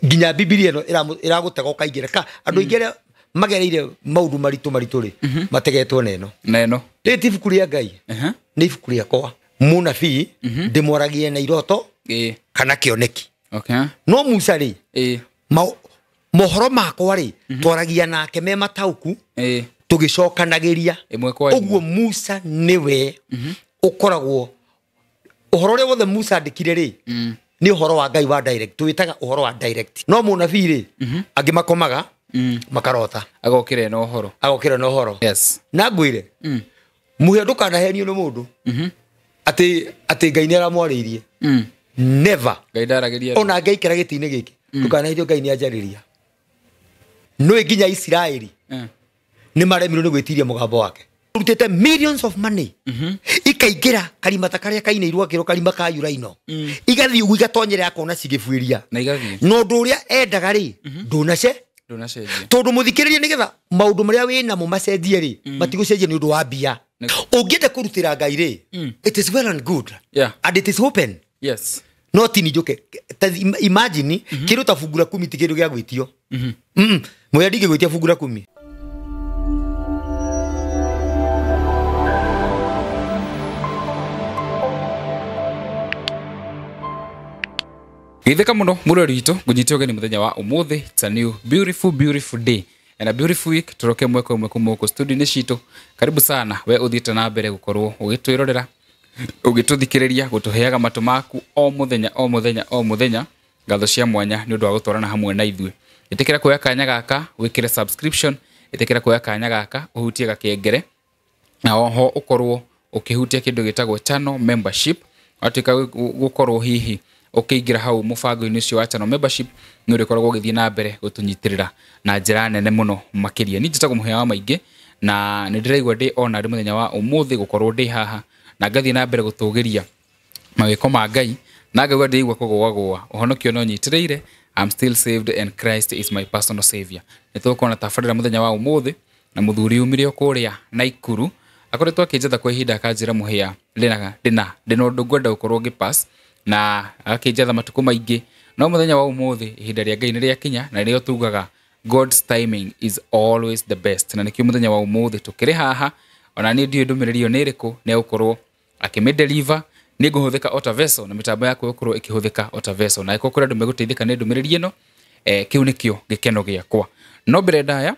Nginya Bibilia ĩno ĩragũtega ũkaingĩra ka andũ aingĩ arĩa magereire maũndũ maritũ maritũ rĩ, mategetwo na ĩno. Na ĩno. Rĩrĩ ti ibuku rĩa Ngai, nĩ ibuku rĩakwa. Mũnabii ndĩmwaragie na iroto kana kĩoneki. No Musa rĩ, mohoro makwa rĩ, twaragia nake me mataũku, tũgĩcokanagĩria. Ĩmwe kwa ĩmwe. Ũguo Musa nĩwe ũkoragwo ũhoro ũrĩa wothe Musa andĩkire rĩ, nĩ ũhoro wa Ngai wa direct, twĩtaga ũhoro wa direct. No mũnabii rĩ, angĩ makomaga makarota, agokĩra na ũhoro, agokĩra na ũhoro. Na ngwĩre, mũhĩa ndũkanahenio nĩ mũndũ atĩ Ngai nĩ aramwarĩirie. Never. Ngai ndaragĩria. Ona angeikara gĩtĩ-inĩ gĩkĩ, ndũkanahenio Ngai nĩ anjarĩria. Nĩũĩ nginya Isiraeli nĩ maremirwo nĩ gwĩtiria mũgambo wake. Rutĩte millions of money ikaingĩra karima ta karĩa kainĩirwo akĩrwo karima ka Uraino, igathiĩ ũguo igatonyerera akona cigĩbuĩria. Na igathiĩ. Na ũndũ ũrĩa endaga rĩ, ndũnace ndũnacenjia. Tondũ mũthikĩrĩrie, nĩgetha maũndũ marĩa wĩ namo macenjie rĩ, matigũcenjia nĩ ũndũ wa mbia. Ũngĩenda kũrutĩra Ngai rĩ, it is well and good and it is open. No ti njoke ta imagine kĩndũ ta fungu la kumi ti kĩndũ gĩa gwĩtio. Mũya ndingĩgwĩtia fungu la kumi. Geithĩka mũno mũrori witũ, ngũnyite ũgeni mũthenya wa ũmũthĩ. It's a new beautiful beautiful day and a beautiful week. Tũroke mweka ũmwe kuma gũkũ studio-inĩ citũ. Karibu sana we ũthiĩte na mbere gũkorwo ũgĩtwĩrorera, ũgĩtũthikĩrĩria, gũtũheaga matũ maku o mũthenya o mũthenya o mũthenya. Ngatho cia mwanya nĩ ũndũ wa gũtwarana hamwe na ithuĩ. Ĩtĩkĩra kuoya kanya gaka wĩkĩre subscription, ĩtĩkĩra kuoya kanya gaka ũhutie gakengere, na oho ũkorwo ũkĩhutia kĩndũ gĩtagwo channel membership. Watuĩka gũkorwo hihi ũkĩingĩra hau mũbango-inĩ ũcio wa channel membership, nĩ ũrĩkoragwo ũgĩthiĩ na mbere gũtũnyitĩrĩra na njĩra nene mũno makĩria. Niĩ njĩtagwo Mũhĩa wa Maingĩ, na nĩ ndĩraigua ndĩ ona ndĩ mũthenya wa ũmũthĩ gũkorwo ndĩ haha na ngathiĩ na mbere gũtũgĩria mawĩko ma Ngai, na ngaigua ndĩraigua kũgũagũa ũhonokio no nyitĩrĩire. I'm still saved and Christ is my personal savior. Nĩ tũgũkorwo na tabarĩra mũthenya wa ũmũthĩ na mũthuri umire o kũrĩa Naikuru, akoretwo akĩnjetha kwa ihinda, akanjĩra, "Mũhĩa, ndĩna ũndũ ngwenda gũkorwo ngĩpass," na agakĩnjetha matukũ maingĩ. No mũthenya wa ũmũthĩ ihinda rĩa Ngai nĩ rĩakinya, na rĩo tugaga God's timing is always the best, na nĩkĩo mũthenya wa ũmũthĩ tũkĩrĩ haha. Ona niĩ ndiũĩ ndũmĩrĩri ĩyo nĩ ĩrĩkũ, nĩ egũkorwo akĩmĩdeliver. Nĩ ngũhũthĩka o ta vessel, na mĩtambo yakwa ĩgũkorwo ĩkĩhũthĩka o ta vessel, na ĩkorwo kũrĩ andũ megũteithĩka nĩ ndũmĩrĩri ĩno, kĩu nĩkĩo gĩkeno gĩakwa. No mbere ndaya,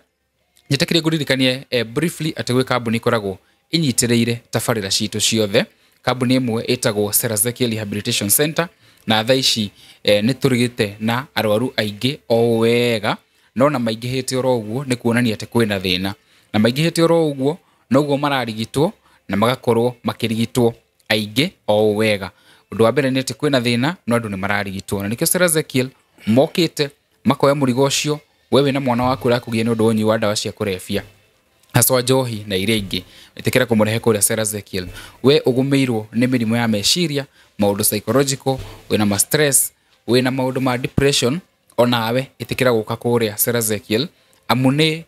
njĩtĩkĩrie ngũririkanie briefly atĩ gwĩ kambuni ĩkoragwo inyitĩrĩire tabarĩra citũ ciothe. Kambuni ĩmwe ĩtagwo Serazekiel Rehabilitation Center, na thaa ici nĩ tũrigĩte na arwaru aingĩ o wega, no na maingĩhĩte oro ũguo nĩ kuonania atĩ kwĩna thĩna, na maingĩhĩte oro ũguo noguo mararigitwo na magakorwo makĩrigitwo aingĩ o wega. Ũndũ wa mbere nĩ atĩ kwĩna thĩna, no andũ nĩ mararigitwo, na nĩkĩo Serazekiel mokĩte makoya mũrigo ũcio. We wĩna mwana waku ũrakũgia nĩ ũndũ wa ũnyui wa ndawa cia kũrebia, haswa njohi na iria ingĩ, ĩtĩkĩra kũmũrehe kũrĩa Serazekiel. We ũgũmĩirwo nĩ mĩrimũ ya meciria, maũndũ psychological, wĩna ma stress, wĩna maũndũ ma depression, onawe ĩtĩkĩra gũka kũrĩa Serazekiel, amu nĩ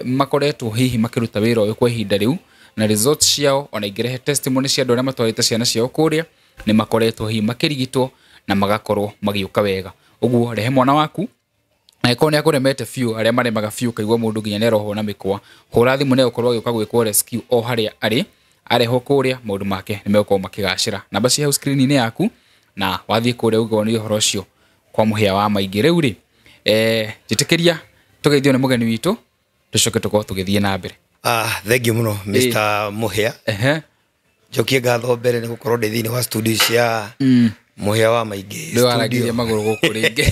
makoretwo hihi makĩruta wĩra ũyũ kwa ihinda rĩu, na results ciao ona ingĩrehe testimony cia andũ arĩa matwarĩte ciana ciao kũrĩa, nĩ makoretwo hihi makĩrigitwo na magakorwo magĩũka wega. Ũguo rehe mwana waku, na ĩkorwo nĩ akũremete biũ, arĩa maremaga biũ, kaigua mũndũ nginya nĩ arohwo na mĩkwa, hũra thimũ, nĩ egũkorwo agĩũka gwĩkwo rescue o harĩa arĩ. Arehwo kũrĩa, maũndũ make nĩ megũkorwo makĩgacĩra. Namba ci hau screen-inĩ yaku, na wathiĩ kũrĩa ũguo nĩ ũhoro ũcio kwa Mũhĩa wa Maingĩ. Rĩu rĩ, njĩtĩkĩria tũgeithio nĩ mũgeni witũ, tũcoke tũkorwo tũgĩthiĩ na mbere. Ah, thank you mũno, Mr. Mũhĩa. Njokie ngatho mbere nĩ gũkorwo ndĩ thĩinĩ wa studio cia Mũhĩa wa Maingĩ. Rĩu warangirie magũrũ gũkũ rĩngĩ.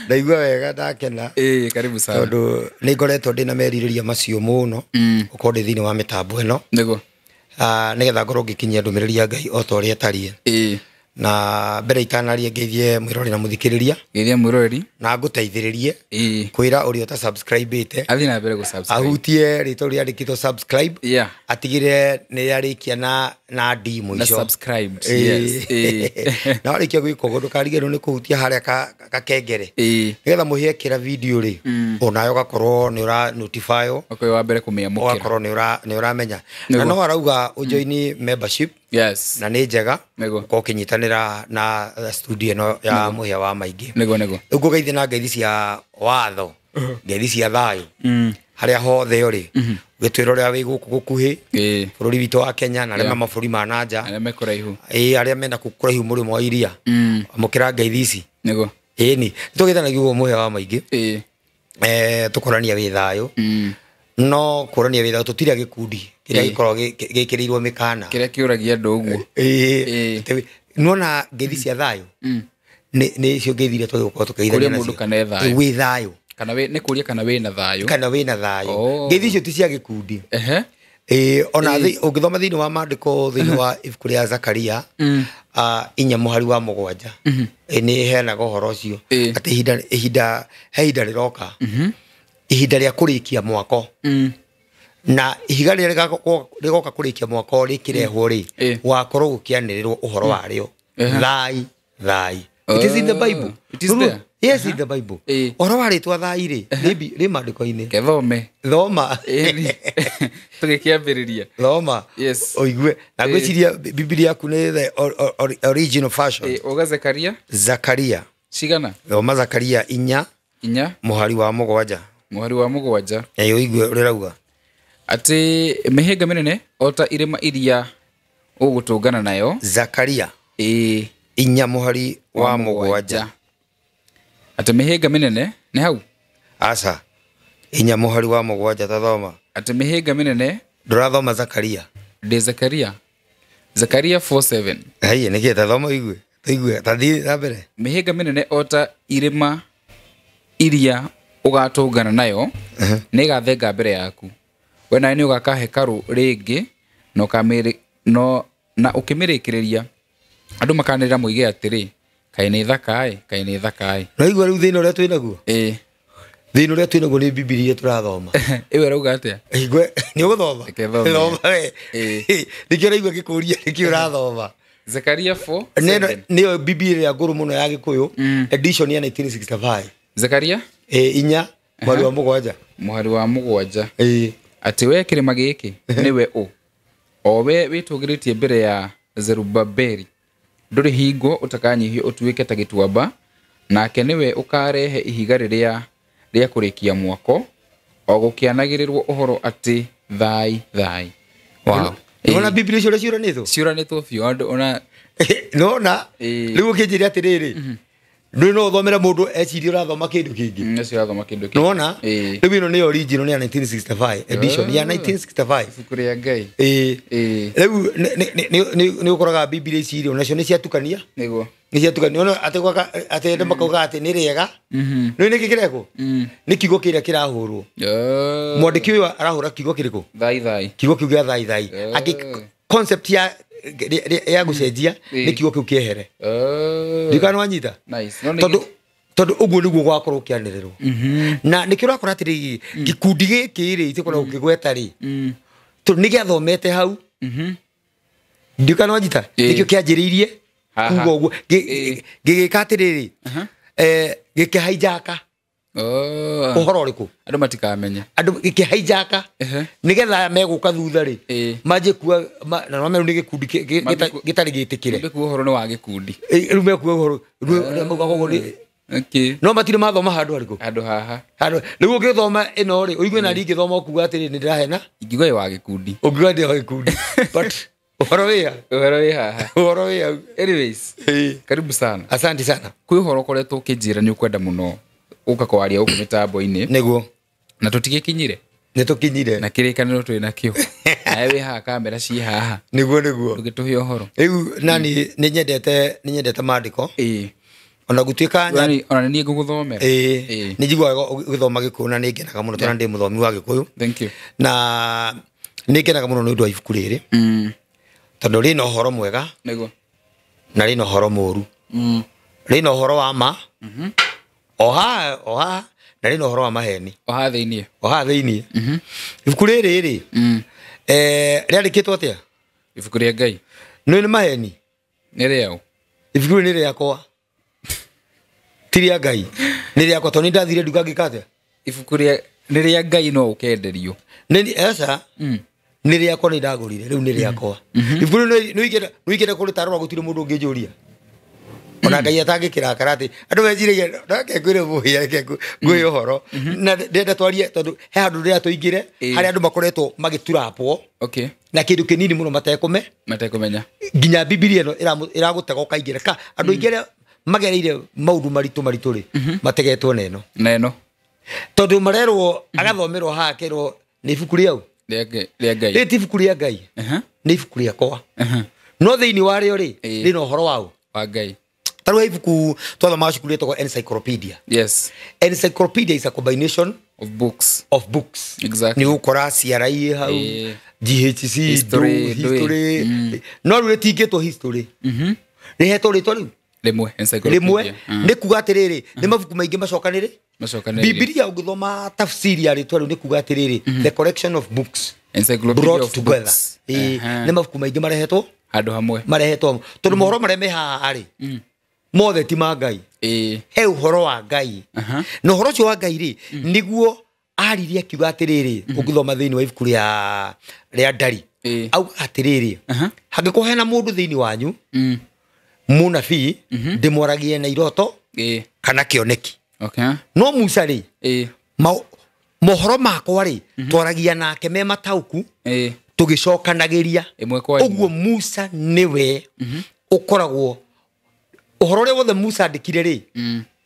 Ndaigua wega, ndakena. Ĩĩ, karibu sana. Tondũ nĩ ngoretwo ndĩna merirĩria macio mũno, gũkorwo ndĩ thĩinĩ wa mĩtambo ĩno, ah, nĩgetha ngorwo ngĩkinyia ndũmĩrĩri ya Ngai o ta ũrĩa ĩtariĩ. Na mbere itanaria, ngeithie mwĩrori na mũthikĩrĩria. Geithia mwĩroreri. Na ngũteithĩrĩrie kwĩra ũrĩa ũta subscribe-ĩte athiĩ na mbere gũ-subscribe. Ahutie rĩtwa rĩandĩkĩtwo subscribe, atigĩrĩre nĩ yarĩkia na D na mũico. Subscribed. Yes. Na warĩkia gwĩka ũguo, ndũkariganĩrwo nĩ kũhutia harĩa gakengere, nĩgetha mũhĩe kĩra video rĩ, onawe ũgakorwo nĩ ũra notify. Ũkorwo wa mbere kũmĩamũkĩra. Ũgakorwo nĩ ũramenya. Na no arauga ũjoini membership. Yes. Na nĩ njega Nĩguo. gũkorwo ũkĩnyitanĩra na studio ĩno ya Mũhĩa wa Maingĩ. Nĩguo nĩguo. Rĩu ngũgeithia na ngeithi cia watho, ngeithi cia thayũ harĩa hothe ũrĩ, ũgĩtwĩra ũrĩa wĩ gũkũ gũkuhĩ bũrũri witũ wa Kenya na arĩa Yeah. me mabũrũri ma na nja, Arĩa me kũraihu. ĩĩ arĩa mena kũu kũraihu mũrĩmo wa iria, amũkĩra ngeithi ici. Nĩguo. Ĩni tũgĩthanagia ũguo Mũhĩa wa Maingĩ. Tũkorania wĩ thayũ, no kũrania wĩ thayũ tũtirĩ a gĩkundi kĩrĩa gĩkoragwo gĩkĩrĩirwo mĩkana Kĩrĩa kĩũragia andũ ũguo. Ĩĩ, nĩwona ngeithi cia thayũ nĩ icio ngeithi iria twagĩrĩirwo gũkorwo tũkĩgeithania Kũria mũndũ nacio. kana e thayũ. Wĩ thayũ. Kana wĩ, nĩ kũria kana wĩ na thayũ. Kana wĩ na thayũ. Oh. Ngeithi icio ti cia gĩkundi. Ehe. Ĩĩ, ona ũngĩthoma thĩinĩ wa maandĩko thĩinĩ wa ibuku rĩa Zakaria 4:7, nĩ ĩheanaga ũhoro ũcio atĩ ihinda he ihinda rĩroka, ihinda rĩa kũrĩkia mwako, na ihiga rĩrĩa rĩgoka kũrĩkia mwako rĩkĩrehwo rĩ, gũgakorwo gũkĩanĩrĩrwo ũhoro warĩo, thai thai. It is in the Bible. It is there. Yes, in the Bible. Ũhoro wa rĩtwa thai rĩ, rĩ maandĩko-inĩ. Kethome. Thoma. Tũgĩkĩambĩrĩria. Thoma. Yes. Ũigue. Na ngwĩciria Bibilia yaku nĩ the original version. Uga Zakaria? Zakaria. Cigana? Thoma Zakaria 4. 4. 7. 7. Ĩĩ, ũigue ũrĩa ĩrauga. Atĩ mĩhĩnga mĩnene o ta irĩma iria ũgũtũngana nayo. Zakaria. 4:7. Atĩ mĩhĩnga mĩnene nĩ hau? Aca. 4:7 tathoma. Atĩ mĩhĩnga mĩnene. Ndũrathoma Zakaria. Ndĩ Zakaria. Zakaria 4:7. Haiya, nĩkĩ tathoma ũigue. Tũigue, tathiĩ na mbere. Mĩhĩnga mĩnene o ta irĩma iria ũgatũngana nayo nĩĩgathenga mbere yaku. We nawe nĩũgaka hekarũ rĩngĩ na ũkĩmĩrĩkĩrĩria andũ makanĩrĩra moige atĩrĩ, kaĩ nĩ thaka-ĩ, kaĩ nĩ thaka-ĩ. Ũraigua rĩu thĩna ũrĩa twĩnaguo? Ĩĩ. Thĩna ũrĩa twĩnaguo nĩ Bibilia tũrathoma. Ĩyo ĩrauga atĩa? Igue, nĩ ũgũthoma? Reke thome. Thoma we. Ĩĩ. Nĩkĩo ũraigua ngĩkũria nĩkĩo ũrathoma. Zakaria 4:7. Nĩyo Bibilia ĩrĩa ngũrũ mũno ya Gĩkũyũ, edition ya 1965. Zakaria? Ĩĩ, 4:7. 7. Ĩĩ. Atĩ we kĩrĩma gĩkĩ nĩwe ũ? O we wĩtũgĩrĩtie mbere ya Zerubabeli, ndũrĩ hingo ũtakanyihio ũtuĩke ta gĩtuamba, nake nĩwe ũkarehe ihiga rĩrĩa rĩa kũrĩkia mwako, o gũkĩanagĩrĩrwo ũhoro atĩ thai thai. Wow. Nĩwona Bibilia icio ũrĩa ciũranĩtwo? Ciũranĩtwo biũ andũ ona Nĩwona? Rĩu ũkĩnjĩra atĩrĩrĩ, ndũrĩ no ũthomere mũndũ ecirie ũrathoma kĩndũ kĩngĩ. Ũcio ũrathoma kĩndũ kĩngĩ. Nĩwona? Rĩu ĩno nĩyo original, nĩ ya 1965 edition ya 1965. Ibuku rĩa Ngai. Ĩĩ. Rĩu nĩ ũkoraga Bibilia ici rĩ, onacio nĩ ciatukania. Nĩguo. Nĩ ciatukania. Ona atĩ gwaka, atĩ andũ makauga atĩ nĩ rĩega. Nĩ nĩkĩ kĩrekwo? Nĩ kiugo kĩrĩa kĩrahũrwo. Mwandĩki ũyũ arahũra kiugo kĩrĩkũ? Thai thai. Kiugo kĩu gĩa thai thai. Angĩ concept ya gũcenjia nĩ kiugo kĩu kĩehere. Ndikana wanyita? Nice. Tondũ ũguo nĩguo gwakorwo ũkĩanĩrĩrwo. Na nĩkĩo ũrakora atĩrĩrĩ, gĩkundi gĩkĩ rĩ, itikoragwo gĩkĩgweta rĩ. Tondũ nĩgĩathomete hau. Ndikana wanyita? Nĩkĩo kĩanjĩrĩirie kuga ũguo. Gĩgĩka atĩrĩrĩ, gĩkĩhaijaka. Ũhoro ũrĩkũ? Andũ matikamenya. Andũ gĩkĩhaijaka. Nĩgetha megũka thutha rĩ, manjie kuga, na no meru nĩ gĩkundi gĩtarĩ gĩtĩkĩre. Mambie kuga ũhoro nĩ wa gĩkundi. Rĩu mekuga ũhoro, rĩu mauga ũguo nĩ Okay. No matirĩ mathoma handũ harĩkũ? Handũ haha. Handũ. Rĩu ũngĩthoma ĩno rĩ, ũigue na ndingĩthoma ũkuga atĩrĩ nĩ ndĩrahena. Ingiuga ĩ wa gĩkundi. Ũngiuga ndĩ wa gĩkundi. But ũhoro wĩ ha? Ũhoro wĩ haha. Ũhoro wĩ hau. Anyways, karibu sana. Asante sana. Kwĩ ũhoro ũkoretwo ũkĩnjĩra nĩ ũkwenda mũno ũka kwaria gũkũ mĩtambo-inĩ. Nĩguo. Na tũtigĩkinyire. Nĩ tũkinyire. Na kĩrĩkanĩro twĩ nakĩo. Nawe wĩ haha kamera ciĩ haha. Nĩguo nĩguo. Ndũgĩtũhe ũhoro. Rĩu nani nĩ nyendete maandĩko. Ona gũtuĩka Ona nĩ niĩ ngũgũthomera. Nĩ njiguaga ũgĩthoma Gĩkũyũ na nĩ ngenaga mũno tondũ ndĩ mũthomi wa Gĩkũyũ. Thank you. Na nĩ ngenaga mũno nĩ ũndũ wa ibuku rĩrĩ. Tondũ rĩna ũhoro mwega. Nĩguo. Na rĩna ũhoro mũũru. Rĩna ũhoro wa ma. Oha na rĩna ũhoro wa maheni. Oha thĩinĩ. Oha thĩinĩ. Ibuku rĩrĩ rĩ. Rĩandĩkĩtwo atĩa? Ibuku rĩa Ngai. Nĩ maheni. Nĩ rĩaũ? Ibuku rĩrĩ nĩ rĩakwa. Ti rĩa Ngai. Nĩ rĩakwa tondũ nĩ ndathire nduka ngĩka atĩa? Ibuku rĩa nĩ rĩa Ngai no ũkenderio. Nĩ aca. Nĩ rĩakwa nĩ ndagũrire rĩu nĩ rĩakwa. Ibuku rĩu nĩ ingĩenda kũrĩtarũra gũtirĩ mũndũ ũngĩnjũria. Ona Ngai atangĩkĩrakara atĩ andũ meciragia reke ngwĩre mũhĩa reke ngwĩre ũhoro na ndĩrenda twarie tondũ he handũ ndĩrenda tũingĩre harĩa andũ makoretwo magĩturapwo na kĩndũ kĩnini mũno matekũmenya nginya Bibilia ĩno ĩragũtega ũkaingĩra ka andũ aingĩ arĩa magereire maũndũ maritũ maritũ rĩ mategetwo na ĩno na ĩno tondũ marerwo agathomerwo haha akerwo nĩ ibuku rĩau rĩa Ngai rĩ ti ibuku rĩa Ngai nĩ ibuku rĩakwa no thĩinĩ warĩo rĩ rĩna ũhoro wao wa Ngai. Tarĩu ibuku twathomaga cukuru rĩtagwo encyclopedia. Yes. Encyclopedia is a combination of books. Of books. Exactly. Nĩ ũgũkora CRI hau, GHC, history, history. No rĩu rĩtingĩtwo history. Rĩhetwo rĩtwa rĩu rĩmwe encyclopedia. Rĩmwe nĩ kuga atĩrĩrĩ nĩ mabuku maingĩ macokanĩrĩ. Bibilia ũngĩthoma tafsiri ya rĩtwa rĩu nĩ kuga atĩrĩrĩ the collection of books encyclopedia brought of together. Books. Nĩ mabuku maingĩ marehetwo handũ hamwe. Marehetwo hamwe. Tondũ mohoro marĩa me haha rĩ mothe ti ma Ngai. He ũhoro wa Ngai. Na ũhoro ũcio wa Ngai rĩ nĩguo aririe akiuga atĩrĩrĩ ũngĩthoma thĩinĩ wa ibuku rĩa Ndari auga atĩrĩrĩ hangĩkorwo hena mũndũ thĩinĩ wanyu mũnabii ndĩmwaragie na iroto kana kĩoneki. No Musa rĩ mohoro makwa rĩ twaragia nake me matauku tũgĩcokanagĩria. Ũguo Musa nĩwe ũkoragwo ũhoro ũrĩa wothe Musa andĩkire rĩ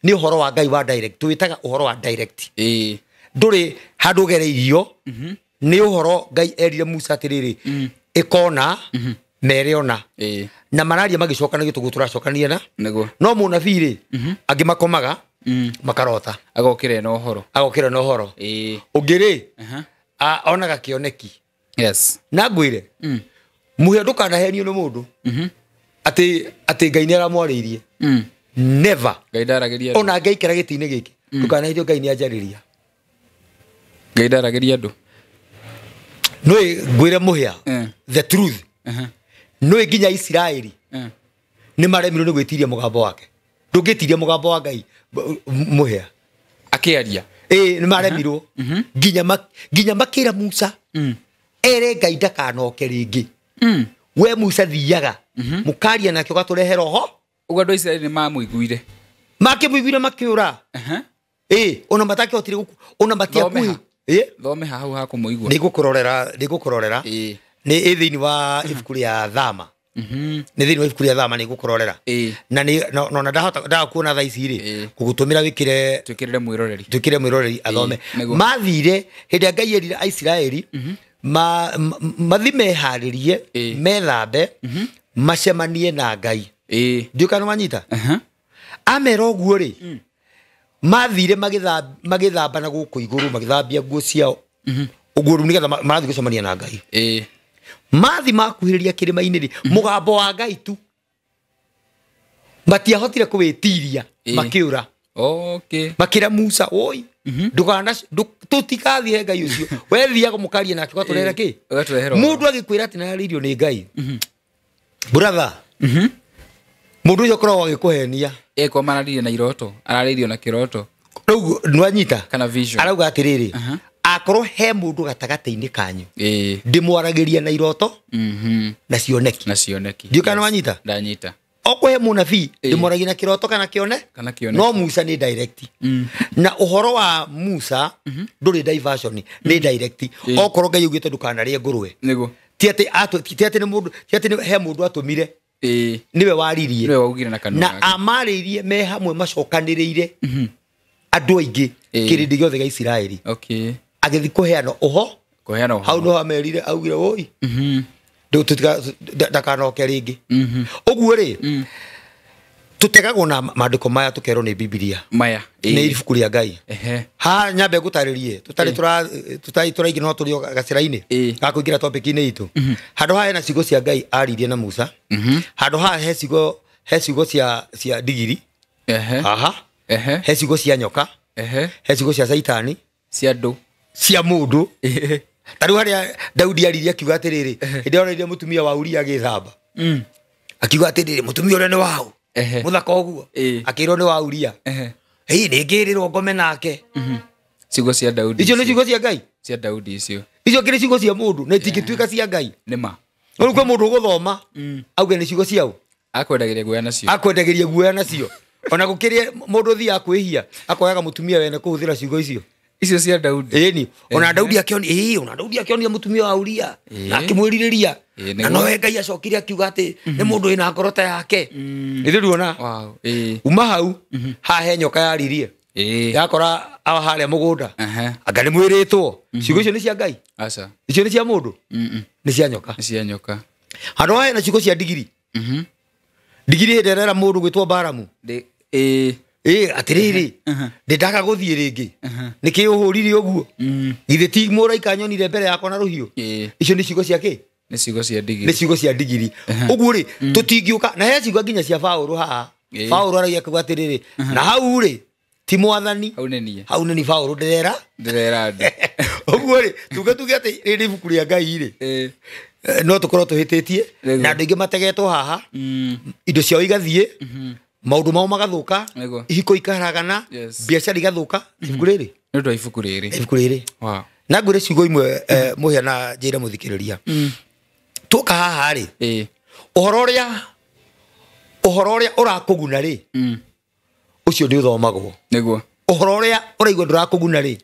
nĩ ũhoro wa Ngai wa direct twĩtaga ũhoro wa direct. Ndũrĩ handũ ũgereirio nĩ ũhoro Ngai erire Musa atĩrĩrĩ ĩkona mere ona na mararia magĩcokanagio tũguo tũracokania na no mũnabii rĩ angĩ makomaga makarota agokĩra na ũhoro agokĩra na ũhoro ũngĩ rĩ onaga kĩoneki. Yes. Na ngwĩre mũhĩa ndũkanahenio nĩ mũndũ atĩ Ngai nĩ aramwarĩirie. Never. Ngai ndaragĩria andũ. Ona angeikara gĩtĩ-inĩ gĩkĩ ndũkanahenio Ngai nĩ anjarĩria. Ngai ndaragĩria andũ. Nĩũĩ ngwĩre mũhĩa the truth. Nĩũĩ nginya Isiraeli nĩ maremirwo nĩ gwĩtiria mũgambo wake. Ndũngĩtiria mũgambo wa Ngai mũhĩa akĩaria. Nĩ maremirwo nginya makĩra Musa ere Ngai ndakanoke rĩngĩ. We Musa thiaga mũkaria nake ũgatũrehe roho. Ũguo andũ a Isiraeli nĩ mamũiguire. Makĩmũiguire makĩũra. Ona matakĩhotire gũku ona matiakuĩ. Thome hau ha kũmũigua. Nĩngũkũrorera. Nĩ thĩinĩ wa ibuku rĩa Thama. Nĩ thĩinĩ wa ibuku rĩa Thama nĩngũkũrorera. Na nĩ ona ndahota ndakuona thaa ici rĩ gũgũtũmĩra wĩkĩre twĩkĩrĩre mwĩroreri. Twĩkĩre mwĩroreri athome. Mathire hĩndĩ ĩrĩa Ngai erire Aisiraeli mathi meharĩrie methambe macemanie na Ngai. Ndiũĩ kana wanyita. Amera ũguo rĩ mathire magĩthamba na gũkũ igũrũ magĩthambia nguo ciao ũguo rĩu nĩgetha marathiĩ gũcemania na Ngai. Mathi makuhĩrĩria kĩrĩma-inĩ rĩ mũgambo wa Ngai tu matiahotire kũwĩtiria makĩũra. Makĩra Musa oi ndũkana tũtikathiĩ he Ngai ũcio we thiaga mũkarie nake ũgatũrehere kĩ mũndũ agĩkwĩra atĩ nĩararĩirio nĩ Ngai. Brother mũndũ ũcio akoragwo agĩkũhenia. Kwa mararirie na iroto ararĩirio na kĩroto rĩu nĩwanyita kana vision. Arauga atĩrĩrĩ akorwo he mũndũ gatagatĩ-inĩ kanyu ndĩmwaragĩria na iroto na cioneki. Na cioneki. Ndiũĩ kana nĩwanyita. Ndanyita. Okorwo he mũnabii ndĩmwaragia na kĩroto kana kĩone kana kĩoneki. No Musa nĩ direct. Na ũhoro wa Musa ndũrĩ diversion nĩ direct. Okorwo Ngai augĩte ndũkanarĩe ngũrwe nĩguo ti atĩ nĩ mũndũ ti atĩ he mũndũ atũmire nĩwe waririe nĩwe waugire na kanua na amarĩirie me hamwe macokanĩrĩire andũ aingĩ kĩrĩndĩ gĩothe gĩa Isiraeli. Agĩthiĩ kũheana ũho hau no amerire augire oi ndakanoke rĩngĩ. Ũguo rĩ tũtegagwo na maandĩko maya tũkerwo nĩ Bibilia maya nĩ ibuku rĩa Ngai. Ha nyambe ngũtarĩrie tũtarĩ tũraingĩ no tũrĩ gacĩra-inĩ ga kũingĩra topic-inĩ itũ. Handũ haha hena ciugo cia Ngai aririe na Musa. Handũ haha he ciugo cia ndigiri. Haha he ciugo cia nyoka. He ciugo cia Caitani cia andũ cia mũndũ. Ta rĩu harĩa Daudi aririe akiuga atĩrĩrĩ hĩndĩ ĩrĩa mũtumia wa Uria agĩthamba akiuga atĩrĩrĩ mũtumia ũrĩa nĩ waũ mũthaka ũguo akĩrwo nĩ wa Uria nĩ ngĩrĩrwo ngome nake. Ciugo cia Daudi icio nĩ ciugo cia Ngai cia Daudi icio Icio kĩrĩ ciugo cia mũndũ na itingĩtuĩka cia Ngai. Nĩma. Rĩu kwĩ mũndũ ũgũthoma auge nĩ ciugo ciao. Akwendagĩria guoya nacio. Akwendagĩria guoya nacio. Ona gũkĩrĩ mũndũ ũthiaga kwĩhia akoyaga mũtumia wene kũhũthĩra ciugo icio. Icio cia Daudi. Ĩni. Ona Daudi akĩonia, ĩĩ, ona Daudi akĩonia mũtumia wa Uria na akĩmwĩrirĩria. Na nowe Ngai acokire akiuga atĩ nĩ mũndũ wĩna ngoro ta yake. Nĩ ruona. Wow. Ĩĩ. Uma hau hahe nyoka yaririe. Yakora awa harĩa mũgũnda. Anga nĩ mwĩrĩtwo. Ciugo icio nĩ cia Ngai. Aca. Icio nĩ cia mũndũ. Nĩ cia nyoka. Nĩ cia nyoka. Handũ hahe na ciugo cia ndigiri. Ndigiri hĩndĩ ĩrera mũndũ gwĩtwo Baramu. Ĩĩ. Ĩĩ atĩrĩrĩ. Ndĩndaga gũthiĩ rĩngĩ. Nĩkĩ ũhũrire ũguo? Githĩ ti mũraika nyonire mbere yakwa na rũhiũ? Icio nĩ ciugo cia kĩ? Nĩ ciugo cia ndigiri. Nĩ ciugo cia ndigiri. Ũguo rĩ, tũtingĩũka na he ciugo nginya cia Paũlũ haha. Paũlũ aragia akiuga atĩrĩrĩ, na hau rĩ ti mwathani. Hau nĩ niĩ. Hau nĩ niĩ Paũlũ ndĩrera. Ndĩrera andũ. Ũguo rĩ, tuge atĩ rĩrĩ ibuku rĩa Ngai rĩ. No tũkorwo tũhĩtĩtie na andũ aingĩ mategetwo haha. Indo ciao igathiĩ. Maũndũ mao magathũka, ihiko ikaragana, biacara igathuka. Ibuku rĩrĩ nĩ ũndũ wa ibuku rĩrĩ. Ibuku rĩrĩ. Wow. Na ngwĩre ciugo imwe mũhĩa na njĩre mũthikĩrĩria. Tũka haha rĩ, ũhoro ũrĩa ũrakũguna rĩ, ũcio nĩ ũthomagwo. Nĩguo. Ũhoro ũrĩa ũraigua ndũrakũguna rĩ,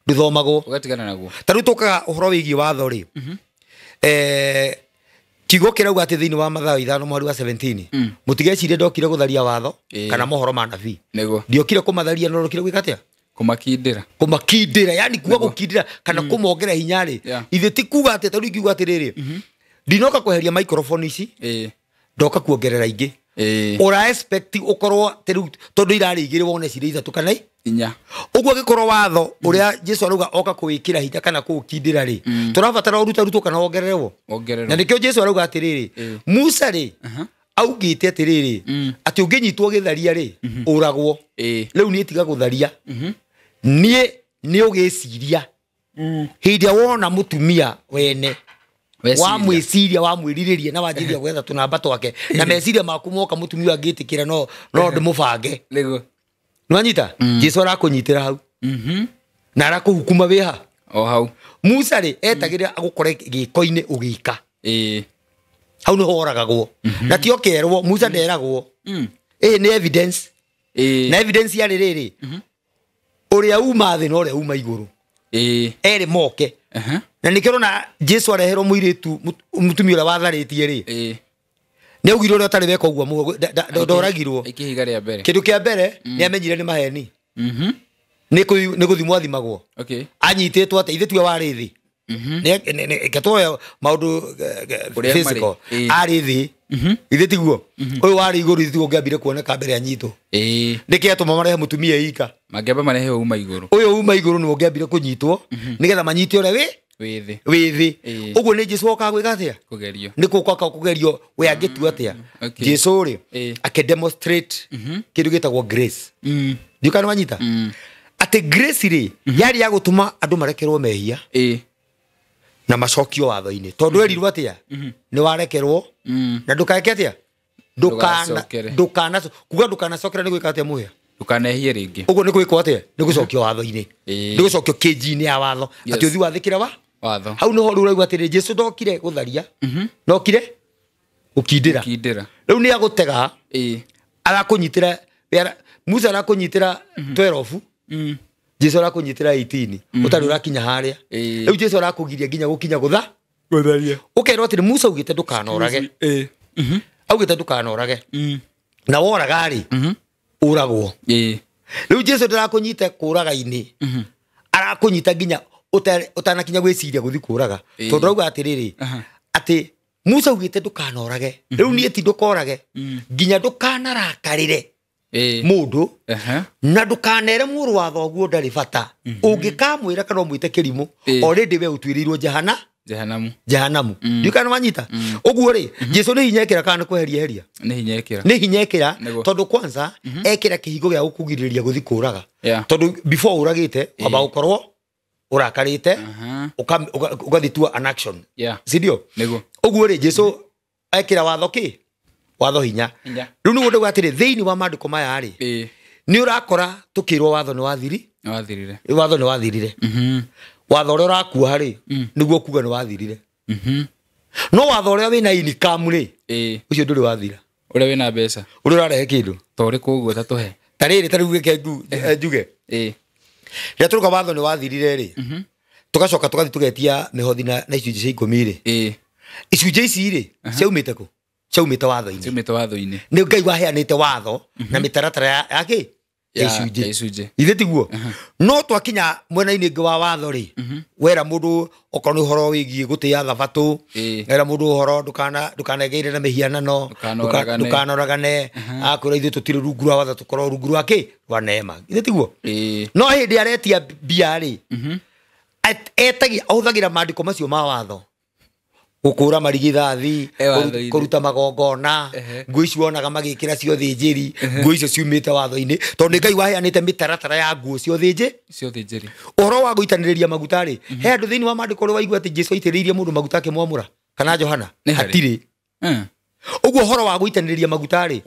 ndũthomagwo. Ũgatigana naguo. Ta rĩu tũkaga ũhoro wĩgiĩ watho rĩ, kiugo kĩrauga atĩ thĩinĩ wa Mathayo 5 mũhari wa 17 mũtigecirie ndokire gũtharia watho kana mohoro ma nabii. Nĩguo. Ndiokire kũmatharia no ndokire gwĩka atĩa? Kũmakindĩra. Kũmakindĩra, yani kuga gũkindĩra kana kũmongera hinya rĩ. Ithe ti kuga atĩ tarĩu ingiuga atĩrĩrĩ, ndinoka kweheria microphone ici, ndoka kuongerera ingĩ. Ũra expect ũkorwo rĩu tondũ irarĩ igĩrĩ wone cirĩ ithatũ kana inya. Ũguo angĩkorwo watho ũrĩa Jesu arauga oka kũwĩkĩra hinya kana kũũkindĩra rĩ, tũrabatara ũrutarutwo kana wongererwo. Na nĩkĩo Jesu arauga atĩrĩrĩ, Musa rĩ augĩte atĩrĩrĩ atĩ ũngĩnyitwo gĩtharia rĩ ũragwo. Rĩu niĩ tiga gũtharia, niĩ nĩ ũgĩciria hĩndĩ ĩrĩa wona mũtumia wene wamwĩciria wamwĩrirĩria na wanjĩria gwetha tũnamba twake na meciria maku moka mũtumia angĩtĩkĩra no ndĩmũbange. Nĩguo. Nĩwanyita? Jesu arakũnyitĩra hau. Na arakũhukuma wĩ ha? O hau. Musa rĩ etagĩrĩra agũkore gĩko-inĩ ũgĩka. Hau nĩho oragagwo. Na ti okerwo, Musa nderagwo. Ĩĩ nĩ evidence. Na evidence yarĩ rĩrĩ, ũrĩa uma thĩ na ũrĩa uma igũrũ. Erĩ moke. Na nĩkĩo ũrona Jesu areherwo mũirĩtu mũtumia ũrĩa watharĩtie rĩ, nĩ augire ũrĩa ũtarĩ weka ũguo ndoragirwo. Ikihiga rĩa mbere. Kĩndũ kĩa mbere nĩ amenyire nĩ maheni. Nĩ gũthimwo athimagwo. Anyitĩtwo atĩ ithe tiwe warĩ thĩ. Nĩ maũndũ physical. Arĩ thĩ. Ithe tiguo. Ũyũ warĩ igũrũ ithe tiguo ũngĩambire kuoneka mbere anyitwo. Nĩkĩ atũma marehe mũtumia ika? Mangĩamba marehe ũyũ uma igũrũ. Ũyũ uma igũrũ nĩwe ũngĩambire kũnyitwo nĩgetha manyite ũrĩa wĩ wĩ thĩ. Ũguo nĩ Jesu okaga gwĩka atĩa? Kũgerio. Nĩ gũka kũgerio we angĩtua atĩa? Jesu rĩ akĩdemonstrate kĩndũ gĩtagwo grace. Ndiũĩ kana nĩwanyita? Atĩ grace rĩ yarĩ ya gũtũma andũ marekerwo mehia na macokio watho-inĩ. Tondũ erirwo atĩa? Nĩ warekerwo na ndũkaeke atĩa? Ndũkana kuga ndũkanacokera nĩ gwĩka atĩa mũhĩa? Ndũkanehie rĩngĩ. Ũguo nĩ gwĩkwo atĩa? Nĩ gũcokio watho-inĩ. Nĩ gũcokio kĩnji-inĩ ya watho. Atĩ ũthiĩ wathĩkĩra wa watho. Hau nĩho rĩu ũraigua atĩrĩ Jesu ndokire gũtharia, ndokire gũkindĩra. Rĩu nĩ agũtega, arakũnyitĩra, Musa arakũnyitĩra 12, Jesu arakũnyitĩra 18, ũtarĩ ũrakinya harĩa. Rĩu Jesu arakũgiria nginya gũkinya gũtharia. Ũkerwo atĩrĩ Musa augĩte ndũkanorage. Augĩte ndũkanorage. Na woraga rĩ, ũragwo. Rĩu Jesu ndarakũnyita kũraga-inĩ, arakũnyita nginya ũtanakinya gwĩciria gũthiĩ kũraga. Tondũ arauga atĩrĩrĩ, atĩ Musa augĩte ndũkanorage. Rĩu niĩ ti ndũkorage, nginya ndũkanarakarĩre mũndũ na ndũkanere mũrũ wa thoguo ndarĩ bata. Ũngĩkamwĩra kana ũmwĩte kĩrimũ, already we ũtuĩrĩirwo jehanamu. Jehanamu. Ndiũĩ kana nĩwanyita? Ũguo rĩ, Jesu nĩ hinya ekĩra kana nĩ kweheria eheria? Nĩ hinya ekĩra. Nĩ hinya ekĩra, tondũ kwanza ekĩra kĩhingo gĩa gũkũgirĩrĩria gũthiĩ kũraga. Tondũ before ũragĩte, wamba gũkorwo ũrakarĩte, ũgathiĩ an action. Si ndio? Ũguo rĩ, Jesu ekĩra watho kĩ? Watho hinya. Rĩu nĩguo ndauga atĩrĩ, thĩinĩ wa maandĩko maya rĩ, nĩ ũrakora tũkĩrwo watho nĩ wathiri. Nĩ wathirire. Watho nĩ wathirire. Watho ũrĩa ũrakuoha rĩ, nĩguo kuga nĩ wathirire. No watho ũrĩa wĩna income rĩ, ũcio ndũrĩ wathira. Ũrĩa wĩna mbeca. Ũrĩa ũrarehe kĩndũ. Ta ũrĩkũ ũguo ta tũhe. Ta rĩrĩ ta rĩu reke njuge. Rĩrĩa tũrauga watho nĩ wathirire rĩ, tũgacoka tũgathiĩ tũgetia mĩhothi na icunjĩ cia 10 rĩ. Icunjĩ ici rĩ, ciaumĩte kũ? Ciaumĩte watho-inĩ. Ciaumĩte watho-inĩ. Nĩ Ngai waheanĩte watho na mĩtaratara ya kĩ? Ya icunjĩ. Ithe tiguo. No twakinya mwena-inĩ ũngĩ wa watho rĩ, wera mũndũ okorwo nĩ ũhoro wĩgiĩ gũtĩa thabatũ, wera mũndũ ũhoro ndũkanegeire na mĩhianano, ndũkanoragane, akwĩra ithuĩ tũtirĩ rungu rwa watho, tũkorwo rungu rwa kĩ? Rwa neema. Ithe tiguo. No hĩndĩ aretia mbia rĩ, etagia ahũthagĩra maandĩko macio ma watho. Gũkũra marigithathi, kũruta magongona, nguo icio wonaga magĩkĩra cia ũthĩnjĩri, nguo icio ciumĩte watho-inĩ, tondũ nĩ Ngai waheanĩte mĩtaratara ya nguo cia ũthĩnjĩri. Ũhoro wa gũitanĩrĩria maguta rĩ, he andũ thĩinĩ wa maandĩko ũrĩa waigua atĩ Jesũ aitĩrĩirie mũndũ maguta akĩmwamũra kana Johana? Hatirĩ. Ũguo ũhoro wa gũitanĩrĩria maguta rĩ,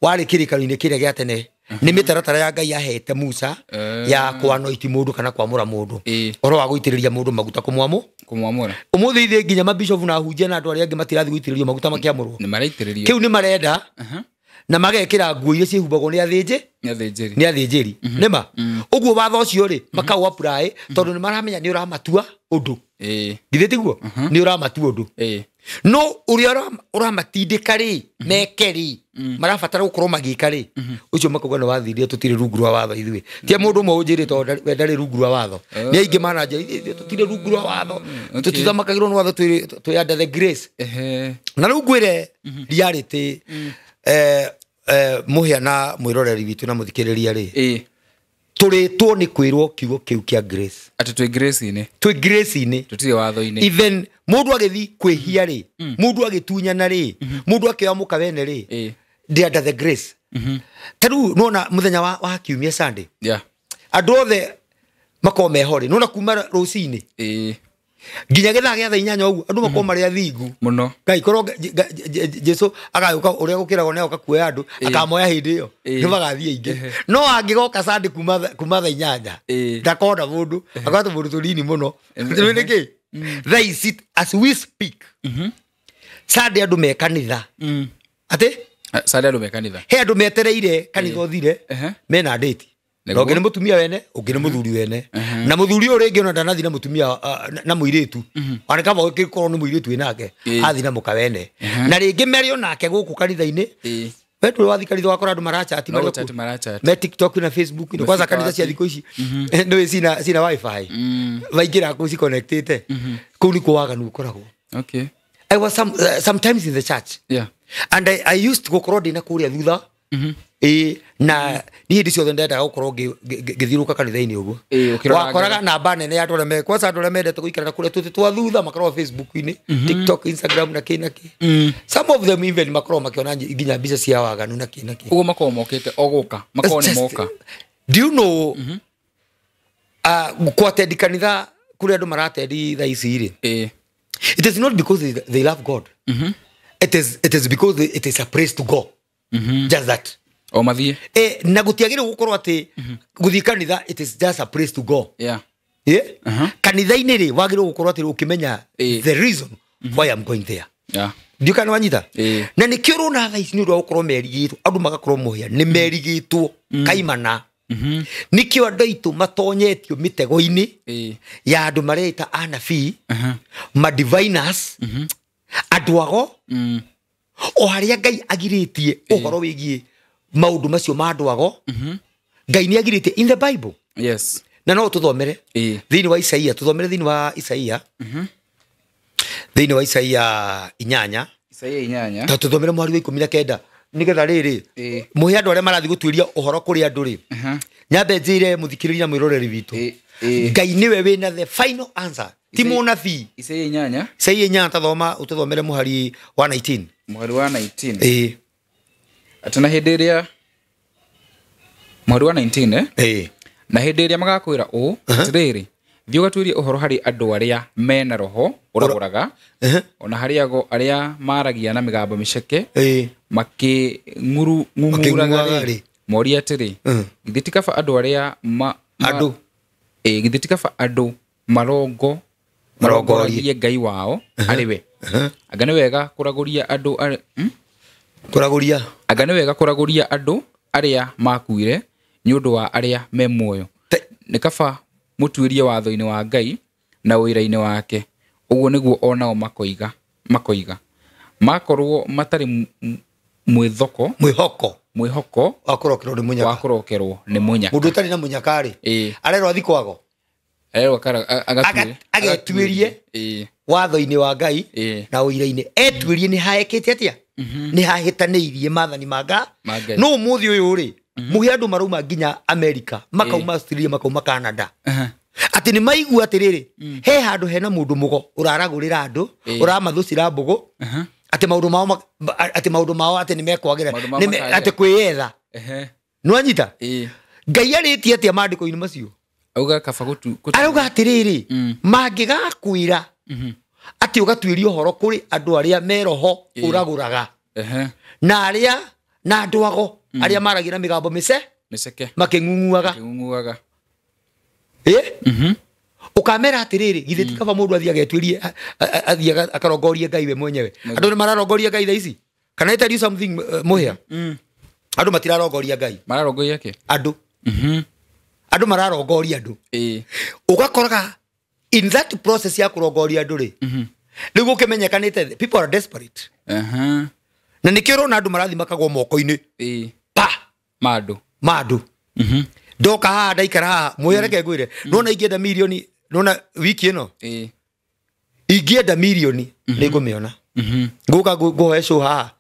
warĩ kĩrĩkanĩro-inĩ kĩrĩa gĩa tene. Nĩ mĩtaratara ya Ngai yahete Musa ya kũanoiti mũndũ kana kwamũra mũndũ. Ũhoro wa gũitĩrĩria mũndũ maguta kũmwamũra. Ũmũthĩ ithuĩ nginya mabishofu na ahunjia na andũ arĩa angĩ matirathiĩ gũitĩrĩrio maguta makĩamũrwo. Nĩ maraitĩrĩrio. Kĩu nĩ marenda na magekĩra nguo iria ciĩhumbagwo nĩ athĩnjĩ. Nĩ athĩnjĩri. Nĩma. Ũguo watho ũcio rĩ, makaũ apply tondũ nĩ maramenya nĩ ũramatua ũndũ. Githĩ tiguo? Nĩ ũramatua ũndũ. No ũrĩa ũramatindĩka rĩ, meke rĩ, marabatara gũkorwo magĩka rĩ, ũcio makauga nĩ wathirire, tũtirĩ rungu rwa watho ithuĩ. Ti mũndũ ũmwe ũnjĩrĩte we ndarĩ rungu rwa watho. Nĩ aingĩ mananjĩra ithuĩ tũtirĩ rungu rwa watho. Tũtithamakagĩrwo nĩ watho, twĩ under the grace. Na rĩu ngwĩre reality, mũhĩa na mwĩroreri witũ na mũthikĩrĩria rĩ, tũrĩtwo nĩ kwĩrwo kiugo kĩu kĩa grace. Atĩ twĩ grace-inĩ. Twĩ grace-inĩ. Tũtirĩ watho-inĩ. Even mũndũ agĩthiĩ kwĩhia rĩ, mũndũ agĩtunyana rĩ, mũndũ akĩoya mũka wene rĩ, they under the grace. Ta rĩu nĩwona mũthenya wa kiumia Sunday. Andũ othe makorwo meho rĩ, nĩwona kuma rũcinĩ. Nginya gĩthaa gĩa thaa 8 ũguo, andũ makorwo marĩ athingu. Mũno. Ngai korwo Jesũ agagĩũka ũrĩa gũkĩragwo nĩ agoka kuoya andũ, akamoya hĩndĩ ĩyo, nĩ magathiĩ aingĩ. No angĩgoka Sunday kuma thaa 8, ndakona mũndũ, akona tũmũndũ tũnini mũno. Nĩ nĩkĩ? Thaa ici, as we speak, Sunday andũ me kanitha. Atĩ? Sunday andũ me kanitha. He andũ metereire kanitha ũthire, mena date. Na ũngĩ nĩ mũtumia wene, ũngĩ nĩ mũthuri wene. Na mũthuri ũyũ rĩngĩ ona ndanathiĩ na mũtumia na mũirĩtu. Ona kaba gũkorwo nĩ mũirĩtu wĩ nake, athiĩ na mũka wene. Na rĩngĩ marĩ o nake gũkũ kanitha-inĩ. We ndũrĩ wathiĩ kanitha wakora andũ marachati, marĩ kuo. Me TikTok na Facebook. Kwanza kanitha cia thikũ ici, nĩũĩ cina wifi. Maingĩra kũu ciconnectĩte. Kũu nĩkuo waganu ũkoragwo. I was sometimes in the church. And I used to gũkorwo ndĩna kũrĩa thutha. Na niĩ hĩndĩ ciothe ndendaga gũkorwo ngĩthiũrũrũka kanitha-inĩ ũguo. Wakoraga namba nene ya andũ arĩa kwanza andũ arĩa mendete gũikara na kũrĩa tũtĩ twa thutha makoragwo Facebook-inĩ, TikTok, Instagram na kĩ na kĩ. Some of them even makoragwo makĩona nginya mbica cia waganu na kĩ na kĩ. Ũguo makoragwo mokĩte o gũka, makoragwo nĩ moka. Do you know, kũatendi kanitha kũrĩa andũ maratendi thaa ici rĩ? It is not because they love God. It is because it is a place to go. Just that. O mathiĩ. Na gũtiagĩrĩirwo gũkorwo atĩ gũthiĩ kanitha it is just a place to go. Kanitha-inĩ rĩ, wagĩrĩirwo gũkorwo atĩ ũkĩmenya the reason why I'm going there. Ndiũĩ kana wanyita? Na nĩkĩo ũrona thaa ici nĩ ũndũ wa gũkorwo merigĩtwo, andũ magakorwo mũhĩa, nĩ merigĩtwo kaimana. Nĩkĩo andũ aitũ matonyetio mĩtego-inĩ ya andũ mareita anabii, madiviners, andũ ago, o harĩa Ngai agirĩtie ũhoro wĩgiĩ maũndũ macio ma andũ ago, Ngai nĩ agirĩtie in the Bible. Na no tũthomere thĩinĩ wa Isaia, tũthomere thĩinĩ wa Isaia. Thĩinĩ wa Isaia 8. Isaia 8. Ta tũthomere mũhari wa 19. Nĩgetha rĩrĩ, mũhe andũ arĩa marathiĩ gũtuĩria ũhoro kũrĩ andũ rĩ. Nyambe njĩre mũthikĩrĩria na mwĩroreri witũ. Ngai nĩwe wĩna the final answer. Ti mũnabii. Isaia 8. Isaia 8 tathoma ũtũthomere mũhari wa 19. Mũhari wa 19. Atĩ na hĩndĩ ĩrĩa mũhari wa 19, Na hĩndĩ ĩrĩa magakwĩra ũũ, atĩrĩrĩ, thiĩ ũgatuĩrie ũhoro harĩ andũ arĩa mena roho ũragũraga, ona harĩ ago arĩa maragia na mĩgambo mĩceke, makĩng'ung'uraga rĩ, morie atĩrĩ, githĩ ti kaba andũ arĩa githĩ ti kaba andũ Marongo marongoragie Ngai wao arĩ we. Anga nĩ wega kũragũria andũ Kũragũria. Anga nĩ wega kũragũria andũ arĩa makuire nĩ ũndũ wa arĩa me muoyo. Nĩ kaba mũtuĩrie watho-inĩ wa Ngai na ũira-inĩ wake. Ũguo nĩguo onao makoiga. Makorwo matarĩ mwĩhoko wa kũrokerwo nĩ mũnyaka. Wa kũrokerwo nĩ mũnyaka. Mũndũ ũtarĩ na mũnyaka rĩ, arerwo athiĩ kwago. Arerwo agetuĩrie watho-inĩ wa Ngai na ũira-inĩ. Etuĩrie nĩ haekĩte atĩa? Nĩ hahĩtanĩirie maathani ma Ngai. No ũmũthĩ ũyũ rĩ, mũhe andũ marauma nginya America, makauma Australia, makauma Canada. Atĩ nĩ maigua atĩrĩrĩ, he handũ hena mũndũ mũgo ũraragũrĩra andũ, ũramathũcĩra mbũgũ, atĩ maũndũ mao atĩ maũndũ mao atĩ nĩ mekwagĩra, atĩ kwĩyetha. Nĩwanyita? Ngai arĩtie atĩa maandĩko-inĩ macio? Auga kaba gũtu. Arauga atĩrĩrĩ, mangĩgakwĩra atĩ ũgatuĩria ũhoro kũrĩ andũ arĩa me roho ũragũraga. Na arĩa na andũ ago arĩa maragia na mĩgambo mĩceke makĩng'ung'uaga. Ũkamera atĩrĩrĩ, githĩ ti kaba mũndũ athiĩ agetuĩrie, athiĩ akarongorie Ngai we mwenyewe. Andũ nĩ mararongoria Ngai thaa ici. Can I tell you something, Mũhĩa? Andũ matirarongoria Ngai. Mararongoria kĩ? Andũ. Andũ mararongoria andũ. Ũgakoraga in that process ya kũrongoria andũ rĩ, rĩu gũkĩmenyekanĩte people are desperate. Na nĩkĩo ũrona andũ marathiĩ makagwo moko-inĩ. Pa! Mandũ. Mandũ. Ndoka haha ndaikara haha, Mũhĩa reke ngwĩre, nona ingĩenda mirioni, nona wiki ĩno, ingĩenda mirioni nĩ ngũmĩona. Ngũka ngũhoe show haha,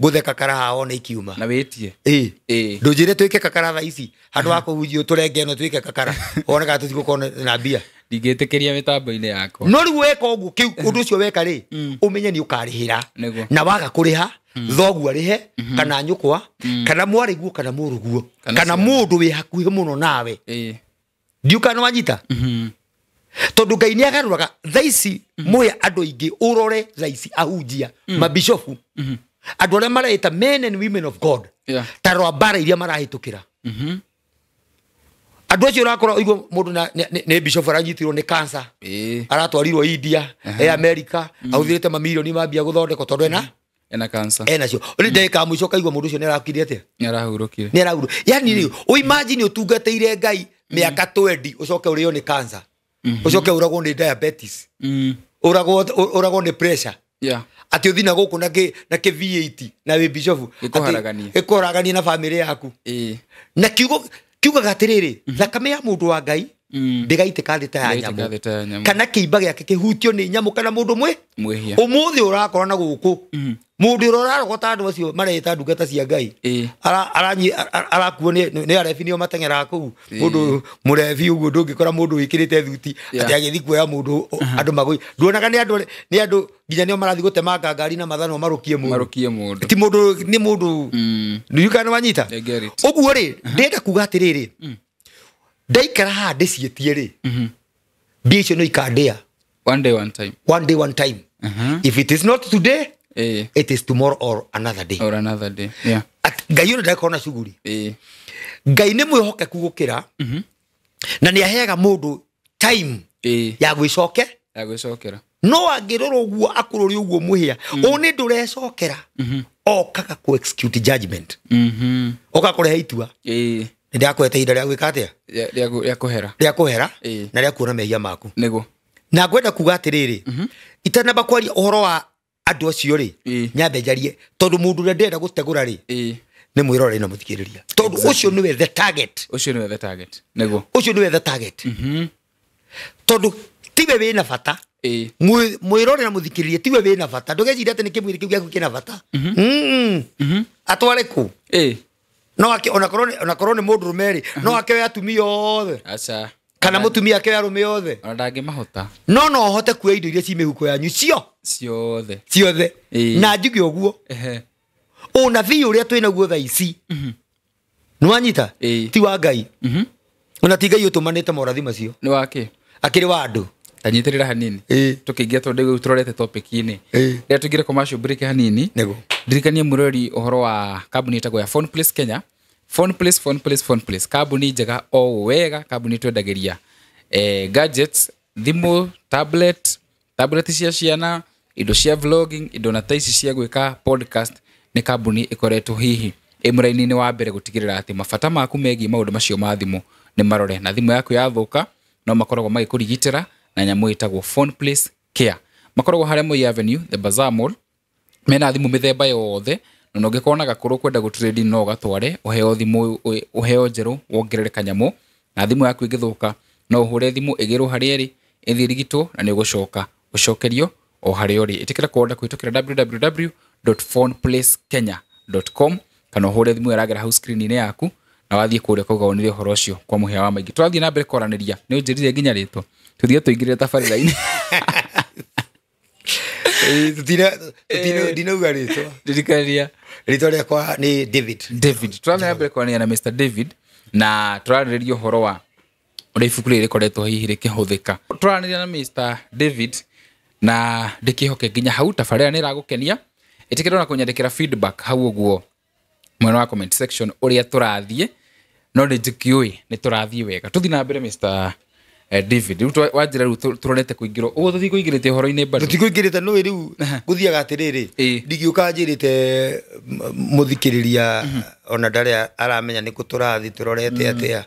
ngũthe kakara haha one ikiuma. Na wĩtie. Ndũnjĩre twĩke kakara thaa ici, handũ ha kũhunjio tũrenge ĩno twĩke kakara, wone kana tũtigũkorwo na mbia. Ndingĩtĩkĩria mĩtambo-inĩ yakwa. No rĩu weka ũguo, kĩu ũndũ ũcio weka rĩ, ũmenye nĩ ũkarĩhĩra. Na waga kũrĩha, thoguo arĩhe, kana nyũkwa, kana mwarĩguo, kana mũrũguo, kana mũndũ wĩ hakuhĩ mũno nawe. Ndiũĩ kana wanyita? Tondũ Ngai nĩ agarũraga thaa ici, Mũhĩa andũ aingĩ ũrore thaa ici ahunjia, mabishofu, andũ arĩa mareĩta men and women of God, ta rora mbara iria marahĩtũkĩra. Andũ acio ũrakora ũigua mũndũ nĩ bishop aranyitirwo nĩ cancer, aratwarirwo India, e America, ahũthĩrĩte mamirioni ma mbia gũthondekwo tondũ ena cancer. Ena cio. Rĩu ndagĩka ya mũico ũkaigua mũndũ ũcio nĩ arakire atĩa? Nĩ arahurũkire. Nĩ arahurũkire. Yani rĩ, ũ imagine ũtungatĩire Ngai mĩaka 20 ũcoke ũrĩo nĩ cancer. Ũcoke ũragwo nĩ diabetes. Ũragwo nĩ pressure. Atĩ ũthiĩ na gũkũ na kĩ V8 na wĩ bishop. Ĩkũharaganie na family yaku. Na kiugo kiugaga atĩrĩrĩ, thakame ya mũndũ wa Ngai ndĩgaitĩka thĩ ta ya nyamũ, kana kĩimba gĩake kĩhutio nĩ nyamũ kana mũndũ mwĩhia. Ũmũthĩ ũrakora na gũkũ mũndũ ũrĩa ũrarogota andũ acio mareĩta ndungata cia Ngai arakuo nĩ arebi nĩo mateng'eraga kũu. Mũndũ mũrebi ũguo ndũngĩkora mũndũ wĩkĩrĩte thuti atĩ agĩthiĩ kuoya mũndũ andũ magũi. Nduonaga nĩ andũ nginya nĩo marathiĩ gũtemanga ngari na mathanwa marũkie mũndũ. Ti mũndũ, nĩ mũndũ. Ndiũĩ kana wanyita? Ũguo rĩ, ndĩrenda kuga atĩrĩrĩ, ndaikara haha ndĩciĩtie rĩ, mbia icio no ikandĩa. One day one time. One day one time. If it is not today, it is tomorrow or another day. Or another day. Yeah. Ngai ũrĩa ndakorwo na shughuli. Ngai nĩ mwĩhokeku gũkĩra, na nĩ aheaga mũndũ time ya gwĩcoke. Ya gwĩcokera. No angĩrora ũguo akũrore ũguo Mũhĩa, ũ nĩ ndũrecokera, okaga kũ execute judgment. Oka kũrehe itua. Nĩ ndakũhete ihinda rĩa gwĩka atĩa? Rĩa kũhera. Rĩa kũhera na rĩa kuona mehia maku. Nĩguo. Na ngwenda kuga atĩrĩrĩ, itanamba kwaria ũhoro wa andũ acio rĩ, nyambe njarie tondũ mũndũ ũrĩa ndĩrenda gũtegũra rĩ, nĩ mwĩrore na mũthikĩrĩria. Tondũ ũcio nĩwe the target. Ũcio nĩwe the target. Nĩguo. Ũcio nĩwe the target. Tondũ tiwe wĩna bata. Mwĩrore na mũthikĩrĩria tiwe wĩna bata. Ndũgecirie atĩ nĩ kĩmwĩrĩ kĩu gĩaku kĩna bata. Atware kũ? No ake onakorwo nĩ mũndũ rũme rĩ, no ake atumia othe. Aca. Kana mũtumia ake arũme othe. Ona ndangĩmahota. No no hote kuoya indo iria ci mĩhuko yanyu cio. Ciothe. Ciothe. Na njuge ũguo. Ũnabii ũrĩa twĩnaguo thaa ici. Nĩwanyita? Ti wa Ngai. Ona ti Ngai ũtũmanĩte morathi macio. Nĩ wake. Akĩrĩ wa andũ. Tanyitĩrĩra hanini. Tũkĩingĩra tondũ rĩu tũrorete topic-inĩ. Rĩrĩa tũingĩre commercial break hanini. Nĩguo. Ndirikanie mũrori ũhoro wa kambuni ĩtagwo ya Phone Place Kenya. Phone Place, Phone Place, Phone Place. Kambuni njega o wega, kambuni twendagĩria gadgets Thimũ, tablet, tablet cia ciana, indo cia vlogging, indo na ta ici cia gwĩka podcast, nĩ kambuni ĩkoretwo hihi ĩ mũraini-inĩ wa mbere gũtigĩrĩra atĩ mabata maku megiĩ maũndũ macio ma thimũ nĩ marore. Na thimũ yaku yathũka no makoragwo magĩkũrigitĩra na nyamũ ĩtagwo Phone Place Care. Makoragwo harĩa Moi Avenue, the Bazaar Mall. Mena thimũ mĩthemba yothe, na ũngĩkorwo na gakũrũ kwenda gũtrade no ũgatware ũheo thimũ, ũheo njerũ wongerere kanyamũ. Na thimũ yaku ĩngĩthũka no ũhũre thimũ ĩgĩrwo harĩa ĩrĩ, ĩthiĩ ĩrigitwo na nĩ ũgũcoka ũcokerio o harĩa ũrĩ. Ĩtĩkĩra kuorder kũhĩtũkĩra www.phoneplacekenya.com kana ũhũre thimũ ĩragera hau screen-inĩ yaku na wathiĩ kũrĩa kauga wonire ũhoro ũcio kwa mũhĩa wa maingĩ. Tũrathiĩ na mbere kwaranĩria, nĩ ũnjĩrire nginya rĩtwa, tũthiĩ tũingĩrĩre tabarĩra-inĩ. Ndinauga rĩtwa. Ndirikania. Rĩtwa rĩakwa nĩ David. David. Tũrathiĩ na mbere kwaranĩria na Mr. David na tũrarĩrĩria ũhoro wa ũrĩa ibuku rĩrĩ rĩkoretwo hihi rĩkĩhũthĩka. Tũraranĩria na Mr. David na ndĩkĩhoke nginya hau tabarĩra nĩ ĩragũkenia. Ĩtĩkĩra ona kũnyandĩkĩra feedback hau ũguo mwena wa comment section ũrĩa tũrathiĩ, no nĩ njĩkĩũĩ nĩ tũrathiĩ wega. Tũthiĩ na mbere Mr. David. Rĩu wanjĩra rĩu tũrorete kũingĩrwo ũguo tũtikũingĩrĩte ũhoro-inĩ bado. Tũtikũingĩrĩte nũĩ rĩu gũthiaga atĩrĩrĩ, ndingĩũka njĩrĩte mũthikĩrĩria ona ndarĩ aramenya nĩkũ tũrathiĩ tũrorete atĩa,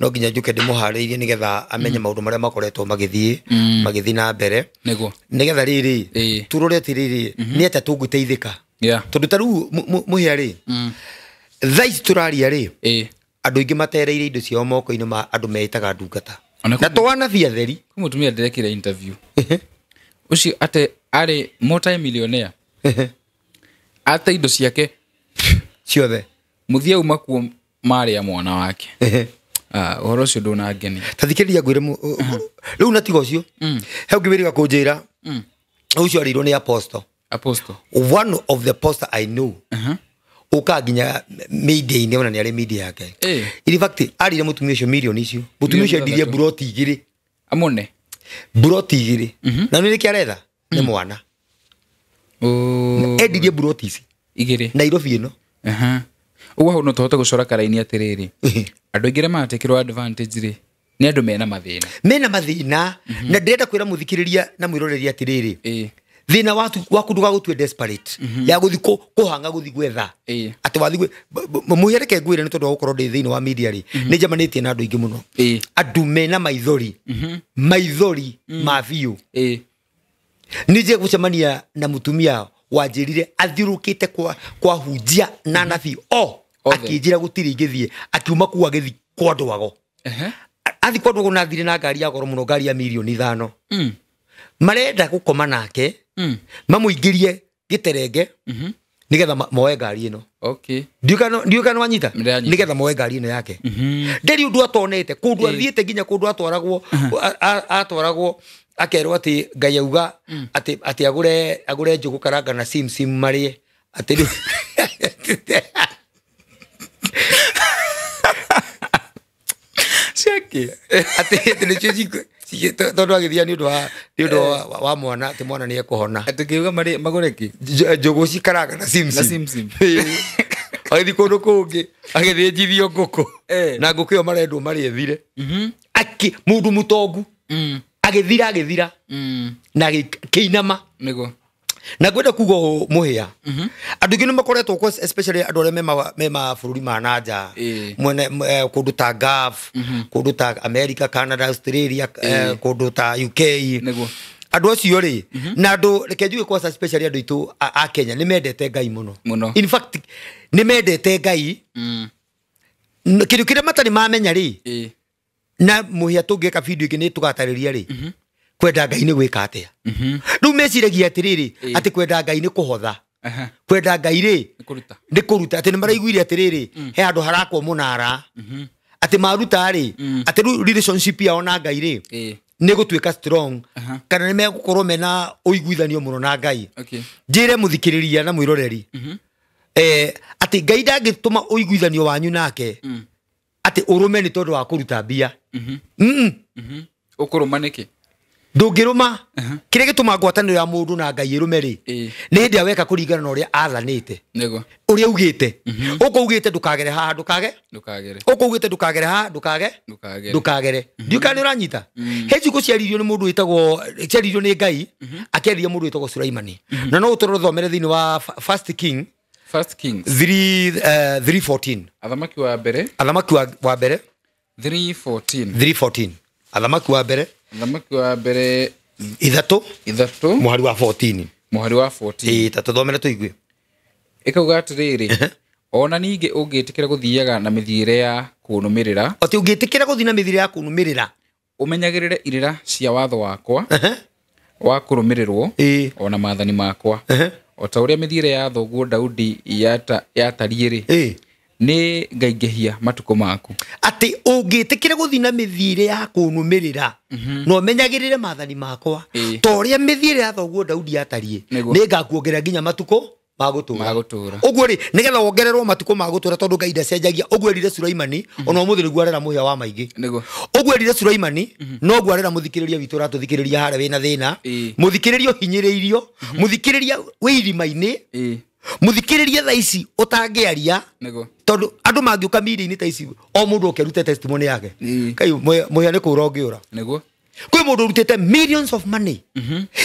no nginya njũke ndĩmũharĩirie nĩgetha amenye maũndũ marĩa makoretwo magĩthiĩ na mbere. Nĩguo. Nĩgetha rĩrĩ tũrore atĩrĩrĩ nĩ atĩa tũngĩteithĩka. Tondũ ta rĩu mũhĩa rĩ, thaa ici tũraria rĩ, andũ aingĩ matereire indo ciao moko-inĩ ma andũ meĩtaga ndungata. Na to anabii atheri. Kwĩ mũtumia ndĩrekire interview. Ũcio ate arĩ multi-millionaire. Ate indo ciake ciothe. Mũthia uma kuo marĩa mwana wake. Ũhoro ũcio ndũnangenia. Ta thikĩrĩria ngwĩre rĩu na tiga ũcio. He ũngĩ wĩrĩga kũnjĩra. Ũcio arĩirwo nĩ apostle. Apostle. One of the apostle I know. Ũka nginya media-inĩ ona nĩ arĩ media yake. In fact arire mũtumia ũcio mirioni icio. Mũtumia ũcio endirie buroti igĩrĩ. Amone. Buroti igĩrĩ. Na nĩ nĩkĩ aretha? Nĩ mwana. Endirie buroti ici igĩrĩ. Nairobi ĩno. Ũguo hau no tũhote gũcora karaini atĩrĩrĩ. Andũ aingĩ arĩa maratekĩrwo advantage rĩ, nĩ andũ mena mathĩna. Mena mathĩna. Na ndĩrenda kwĩra mũthikĩrĩria na mwĩroreri atĩrĩrĩ. Thĩna waku ndũgagũtue desperate. Ya gũthiĩ kũhanga gũthiĩ gwetha. Atĩ wathiĩ mũhĩa reke ngwĩre nĩ tondũ wa gũkorwo ndĩ thĩinĩ wa media rĩ, nĩ njemanĩtie na andũ aingĩ mũno. Andũ mena maithori. Maithori ma biũ. Nĩ njĩe gũcemania na mũtumia wanjĩrire athiũrũkĩte kwa hunjia na anabii o akĩnjĩra gũtirĩ ingĩthiĩ, akiuma kũu agĩthiĩ kwa ndwago. Athiĩ kwa ndwago na athire na ngari ya goro mũno, ngari ya mirioni 5. Marenda gũkoma nake, mamũingĩrie gĩterenge nĩgetha moe ngari ĩno. Ndiũĩ kana wanyita? Nĩgetha moe ngari ĩno yake. Ndarĩ ũndũ atonete, kũndũ athiĩte nginya kũndũ atwaragwo, atwaragwo akerwo atĩ Ngai auga atĩ agũre njũgũ karanga na sim sim marĩe. Atĩ rĩu Ciake. Atĩ nĩcio tondũ agĩthiĩ nĩ ũndũ wa mwana, atĩ mwana nĩ ekũhona. Atĩ kĩuga magũre kĩ? Njũgũ cikaranga na sim Na sim. sim sim. Agĩthiĩ kũndũ kũngĩ, agĩthĩnjithio ngũkũ. Na ngũkũ ĩyo marendwo marĩethire. Akĩ mũndũ mũtongu. Agĩthira. Na agĩkĩinama. Nĩguo. Na ngwenda kuga ũũ mũhĩa. Andũ aingĩ nĩ makoretwo kwa, especially andũ arĩa me mabũrũri ma na nja. Mwene, kũndũ ta Gulf, kũndũ ta America, Canada, Australia, kũndũ ta UK. Nĩguo. Andũ acio rĩ, na andũ, reke njuge kwanza especially andũ aitũ a Kenya nĩ mendete Ngai mũno. Mũno. In fact, nĩ mendete Ngai. Kĩndũ kĩrĩa matarĩ mamenya rĩ, na mũhĩa tũngĩka video ĩngĩ nĩ tũgatarĩria rĩ, kwenda Ngai nĩ gwĩka atĩa. Rĩu meciragia atĩrĩrĩ, atĩ kwenda Ngai nĩ kũhotha. Kwenda Ngai rĩ, Nĩ kũruta. nĩ kũruta. Atĩ nĩ maraiguire atĩrĩrĩ, he handũ harakwo mũnara. Atĩ maruta rĩ, atĩ rĩu relationship yao na Ngai rĩ, nĩ gũtuĩka strong. Kana nĩ megũkorwo mena ũiguithanio mũno na Ngai. Njĩre mũthikĩrĩria na mwĩroreri. Atĩ Ngai ndangĩtũma ũiguithanio wanyu nake, atĩ ũrũme nĩ tondũ wa kũruta mbia. Ũkũrũma nĩkĩ? Ndũngĩrũma. Kĩrĩa gĩtũmaga ngwatanĩro ya mũndũ na Ngai ĩrũme rĩ, nĩ hĩndĩ ĩrĩa weka kũringana na ũrĩa athanĩte. Nĩguo. Ũrĩa augĩte. Ũkũ augĩte ndũkagere haha, ndũkage. Ndũkagere. Ũkũ augĩte ndũkagere haha, ndũkage. Ndũkagere. Ndũkagere. Ndiũĩ kana nĩ ũranyita. He ciugo ciaririo nĩ mũndũ wĩtagwo, ciaririo nĩ Ngai, akĩarĩria mũndũ wĩtagwo Sulaimani. Na no ũtũrore ũthomere thĩinĩ wa First King. First Kings. 3:14. Athamaki wa mbere. Athamaki wa mbere. 3:14. 3:14. Athamaki wa mbere. Athamaki wa mbere ithatũ. Ithatũ. Mũhari wa 14. Mũhari wa 14. Ĩĩ, ta tũthomere tũigue. Ĩkauga atĩrĩrĩ, ona ningĩ ũngĩtĩkĩra gũthiaga na mĩthiĩre ya kũnũmĩrĩra. Atĩ ũngĩtĩkĩra gũthiĩ na mĩthiĩre ya kũnũmĩrĩra. Ũmenyagĩrĩre irĩra cia watho wakwa wa kũrũmĩrĩrwo ona maathani makwa. O ta ũrĩa mĩthiĩre ya thoguo Daudi yatariĩ rĩ, nĩ ngaingĩhia matukũ maku. Atĩ ũngĩtĩkĩra gũthiĩ na mĩthiĩre ya kũnũmĩrĩra na ũmenyagĩrĩre maathani makwa, ta ũrĩa mĩthiĩre ya thoguo Daudi yatariĩ, nĩ ngakuongerera nginya matukũ ma gũtũũra. Ũguo rĩ, nĩgetha wongererwo matukũ ma gũtũũra, tondũ Ngai ndacenjagia. Ũguo erire Sulaimani, ona ũmũthĩ nĩguo arera mũhĩa wa maingĩ. Ũguo erire Sulaimani, noguo arera mũthikĩrĩria witũ ũratũthikĩrĩria harĩa wĩna thĩna, mũthikĩrĩria ũhinyĩrĩirio, mũthikĩrĩria wĩ irima-inĩ, mũthikĩrĩria thaa ici ũtangĩaria, tondũ andũ mangĩũka media-inĩ ta ici, o mũndũ oke arute testimony yake. Kai mũhĩa nĩ kũũra ũngĩũra. Nĩguo. Kwĩ mũndũ ũrutĩte millions of money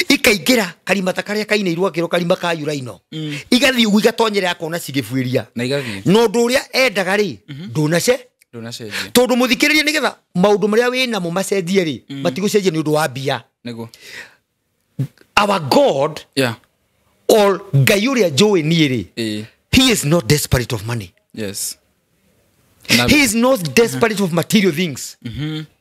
ikaingĩra karima ta karĩa kainĩirwo akĩrwo karima ka Uraino, igathiĩ ũguo igatonyerera akona cigĩbuĩria. Na igathiĩ. Na ũndũ ũrĩa endaga rĩ, ndũnacenjia. Tondũ mũthikĩrĩria nĩgetha maũndũ marĩa wĩnamo macenjie rĩ, matigũcenjia nĩ ũndũ wa mbia. Nĩguo. Our God, or Ngai ũrĩa njũĩ niĩ rĩ, he is not desperate of money. Yes. He is not desperate of material things.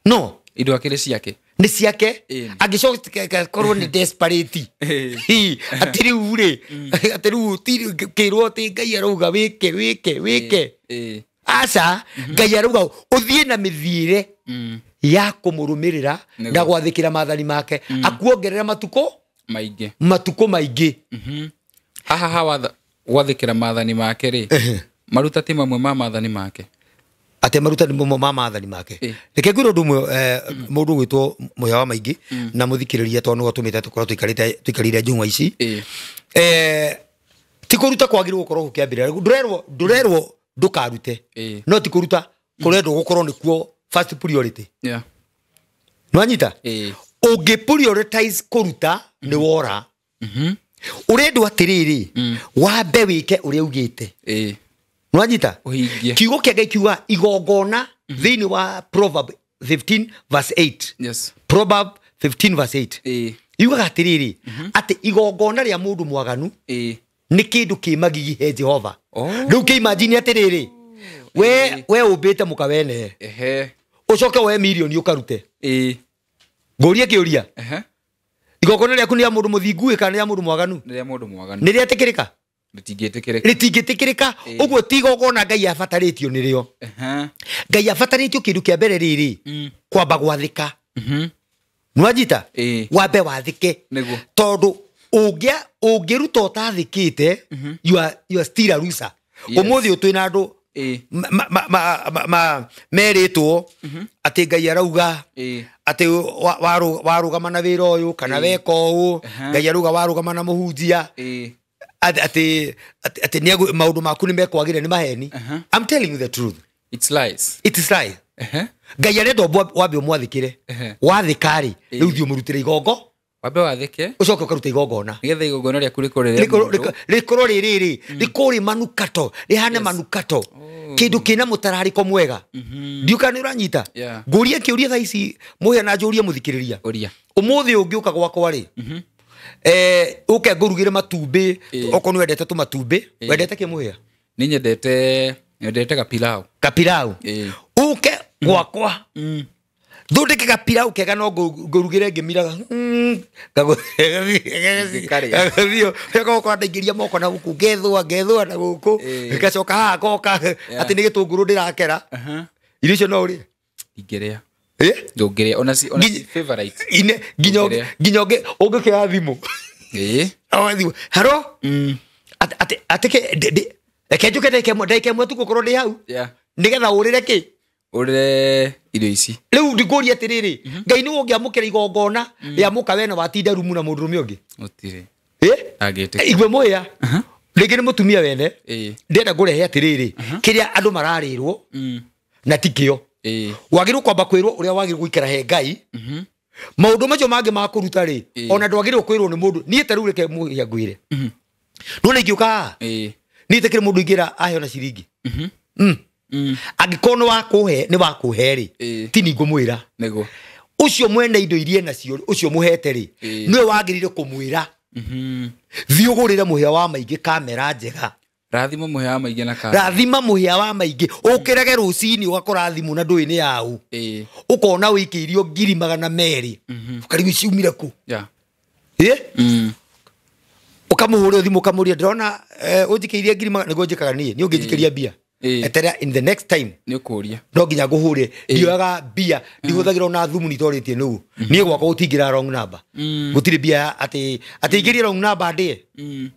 No. Indo akĩrĩ ciake. Nĩ ciake. Angĩcoka korwo nĩ desperate. Atĩ rĩu rĩ, atĩ rĩu kĩrwo atĩ Ngai arauga wĩke, wĩke, wĩke. Aca, Ngai arauga ũthiĩ na mĩthiĩre ya kũmũrũmĩrĩra na gwathĩkĩra maathani make, akuongerera matukũ maingĩ. Matukũ maingĩ. Haha ha gwathĩkĩra maathani make rĩ, maruta ti mamwe ma maathani make. Atĩ maruta nĩ mamwe ma maathani make. Reke ngwĩre ũndũ ũmwe, mũndũ ũgwĩtwo mũhĩa wa maingĩ na mũthikĩrĩria, tondũ nĩwe ũtũmĩte tũkorwo tũikarĩire njũng'wa ici. Ti kũruta kwagĩrĩirwo gũkorwo gũkĩambĩrĩria. Ndũrerwo ndũkarute, no ti kũruta kũrendwo gũkorwo nĩkuo first priority. Nĩwanyita? Ũngĩ prioritize kũruta nĩ wora. Ũrendwo atĩrĩrĩ, wambe wĩke ũrĩa ugĩte. Nwanyita? Kiugo kĩa Ngai kiuga igongona thĩinĩ wa Proverb 15 verse 8. Yes. Proverb 15 verse 8. Yugaga atĩrĩrĩ, atĩ igongona rĩa mũndũ mwaganu nĩ kĩndũ kĩ magigi he Jehova. Rĩu kĩ imagine atĩrĩrĩ, we ũmbĩte mũka wene. Ũcoke woe mirioni ũkarute. Ngũrie kĩũria. Igongona rĩaku nĩ rĩa mũndũ mũthingu kana nĩ rĩa mũndũ mwaganu? Nĩ rĩa mũndũ mwaganu. Nĩ rĩetĩkĩrĩka? Rĩtingĩtĩkĩrĩka. Rĩtingĩtĩkĩrĩka. Ũguo ti igongona Ngai abatarĩtio nĩrĩo. Ngai abatarĩtio kĩndũ kĩa mbere rĩrĩ, kwamba gwathĩka. Nĩwanyita? Wambe wathĩke. Tondũ ũngĩruta ũtathĩkĩte, you are still a loser. Ũmũthĩ ũyũ twĩna andũ merĩtwo atĩ Ngai arauga atĩ warũgama na wĩra ũyũ kana weka ũũ, Ngai arauga warũgama na mũhunjia atĩ maũndũ maku nĩ mekwagĩra, nĩ maheni. I'm telling you the truth. It's lies. It is lies. Ngai arenda wambe ũmwathĩkĩre. Wathĩka rĩ, rĩu thiĩ ũmũrutĩre igongo. Wambe wathĩke. Ũcoke ũkarute igongona. Nĩgetha igongona rĩaku rĩkorwo rĩrĩ mũndũ. Rĩkorwo rĩrĩ, rĩkorwo rĩ manukato, rĩhane manukato. Kĩndũ kĩna mũtararĩko mwega. Ndiũĩ kana nĩ ũranyita. Ngũrie kĩũria thaa ici, mũhĩa na njũrie mũthikĩrĩria. Ũria. Ũmũthĩ ũngĩũka gwakwa rĩ, ũke ngũrugĩre matumbĩ, okorwo nĩ wendete tũmatumbĩ, wendete kĩ mũhĩa? Nĩ nyendete kapilau. Kapilau. Ũke gwakwa. Thondeke kapilau kega no ngũrugĩre ngĩmiraga. Gagoka ndaingĩria moko na gũkũ, ngethũa na gũkũ, ngacoka haha ngoka atĩ nĩ gĩtũngũrũ ndĩrakera. Irio icio no ũrĩe? Ingĩrĩa. Ndũngĩrĩa, ona si favorite. Nginya ũngĩkĩoya thimũ. Haro? Atĩ reke njũke ndagĩka ĩmwe tu ngũkorwo ndĩ hau. Nĩgetha ũrĩre kĩ? Ure irio ici. Rĩu ndingũria atĩrĩrĩ, Ngai nĩwe ũngĩamũkĩra igongona rĩa mũka wena watinda rumu na mũndũrũme ũngĩ? Gũtirĩ. Ĩ? Igwe mũhĩa. Rĩngĩ nĩ mũtumia wene. Ndĩrenda ngũrehe atĩrĩrĩ, kĩrĩa andũ mararĩrwo na ti kĩo. Wagĩrĩirwo kwamba kwĩrwo ũrĩa wagĩrĩirwo gũikara he Ngai. Maũndũ macio mangĩ ma kũruta rĩ, ona ndwagĩrĩirwo kwĩrwo nĩ mũndũ. Niĩ ta rĩu reke mũhĩa ngwĩre. No nĩ ingĩũka haha? Niĩ itekĩrĩ mũndũ ingĩra aheo na ciringi. Angĩkorwo nĩ wa kũhe rĩ, ti ni ngũmwĩra. Nĩguo. Ũcio mwene indo iria nacio, ũcio mũhete rĩ, nĩwe wagĩrĩire kũmwĩra. Thiĩ ũgũrĩre mũhĩa wa maingĩ kamera njega. Rathima mũhĩa wa maingĩ na kamera. Rathima mũhĩa wa maingĩ. Ũkĩrage rũcinĩ ũgakora thimũ na ndũĩ nĩ yaũ. Ũkona ũikĩirio 200,000. Ũkarigwo ciumire kũ? Ũkamũhũrĩra thimũ ũkamũria ndĩrona ũnjikĩirie 200,000 nĩguo njĩkaga niĩ, nĩ ũngĩnjikĩria mbia. Eterera in the next time. Nĩ ũkũria. No nginya ngũhũre. Ndioyaga mbia, ndihũthagĩra ona thumu nitorĩtie nũũ. Niĩ gwakwa gũtingĩra wrong number. Gũtirĩ mbia atĩ ingĩrie wrong number ndĩe.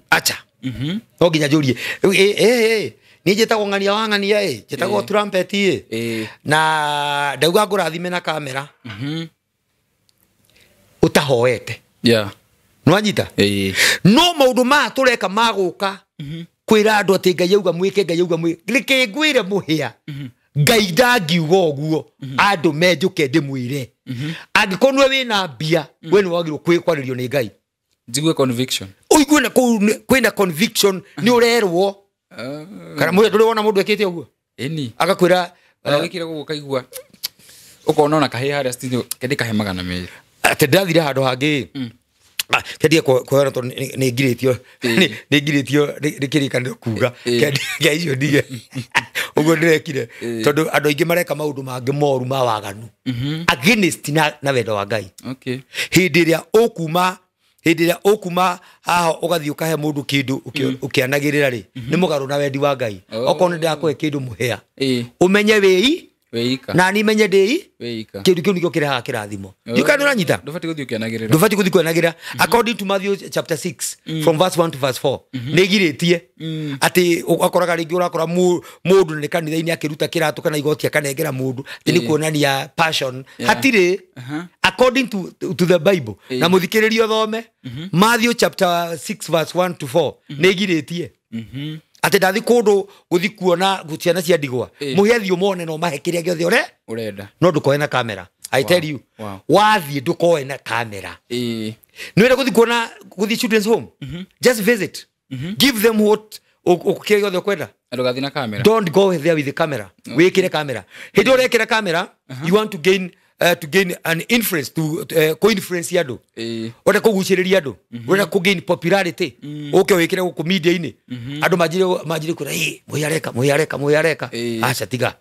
Acha. No nginya njũrie. Niĩ njĩtagwo ng'ania wa ng'ania ĩ, njĩtagwo trumpet ĩ. Na ndauga ngũrathime na kamera. Ũtahoete. Nĩwanyita? No maũndũ maya tũreka magũka kwĩra andũ atĩ Ngai auga mwĩke, Ngai auga mwĩke. Reke ngwĩre mũhĩa. Ngai ndangiuga ũguo, andũ menjũke ndĩmwĩre. Angĩkorwo nĩwe wĩna mbia, we nĩwe wagĩrĩirwo kwarĩrio nĩ Ngai. Njigue conviction. Ũigue na kũu kwĩna conviction, nĩ ũrerwo. Kana mũhĩa ndũrĩ wona mũndũ ekĩte ũguo? Ĩni. Agakwĩra, Wĩkire gũkũ ũkaigua, ũkona ona kahĩĩ harĩa studio, kende kahe 200. Atĩ ndathire handũ hangĩ. Kendia kuoyana tondũ nĩ ngirĩtio, nĩ ngirĩtio nĩ kĩrĩkanĩro kuga. Kendia icio ndige. Ũguo ndĩrekire. Tondũ andũ aingĩ mareka maũndũ mangĩ moru ma waganu. Against na wendo wa Ngai. Hĩndĩ ĩrĩa ũkuma haha ũgathiĩ ũkahe mũndũ kĩndũ ũkĩanagĩrĩra rĩ, nĩ mũgarũ na wendi wa Ngai. Okorwo nĩ ndĩrakũhe kĩndũ mũhĩa, ũmenye wĩi Wĩika. Na ni menye ndĩi. Wĩika. Kĩndũ kĩu nĩkĩo kĩrehaga kĩrathimo. Ndiũĩ kana nĩũranyita? Ndũbatiĩ gũthiĩ ũkĩanagĩrĩra. Ndũbatiĩ gũthiĩ kũanagĩrĩra. According to Matthew chapter 6, from verse 1 to verse 4, nĩ ĩgirĩtie atĩ ũgakoraga rĩngĩ ũrakora mũndũ nĩ kanitha-inĩ akĩruta kĩratũ kana igoti akanengera mũndũ, atĩ nĩ kuonania passion. Hatirĩ. According to the Bible. Na mũthikĩrĩrie ũthome, Matthew chapter 6 verse 1 to 4, nĩ ĩgirĩtie. Atĩ ndathi kũndũ gũthi kuona ciana cia ndigwa. Mũhĩa thiĩ ũmone na ũmahe kĩrĩa gĩothe ũrenda. No ndũkoe na kamera. I tell you. Wathiĩ ndũkoe na kamera. Nĩ wenda gũthi kuona gũthi children's home. Just visit. Give them what kĩrĩa gĩothe ũkwenda. Ndũgathiĩ na kamera. Don't go there with the camera. Wĩkĩre kamera. Hĩndĩ ĩrĩa ũrekĩra kamera, you want to gain to gain an influence, to co-influence andũ. Ũrenda kũgucĩrĩria andũ. Ũrenda kũ gain popularity. Ũke wĩkĩre gũkũ media-inĩ. Andũ manjire kwĩra, Ĩ, mũhĩa areka, mũhĩa areka, mũhĩa areka. Aca, tiga.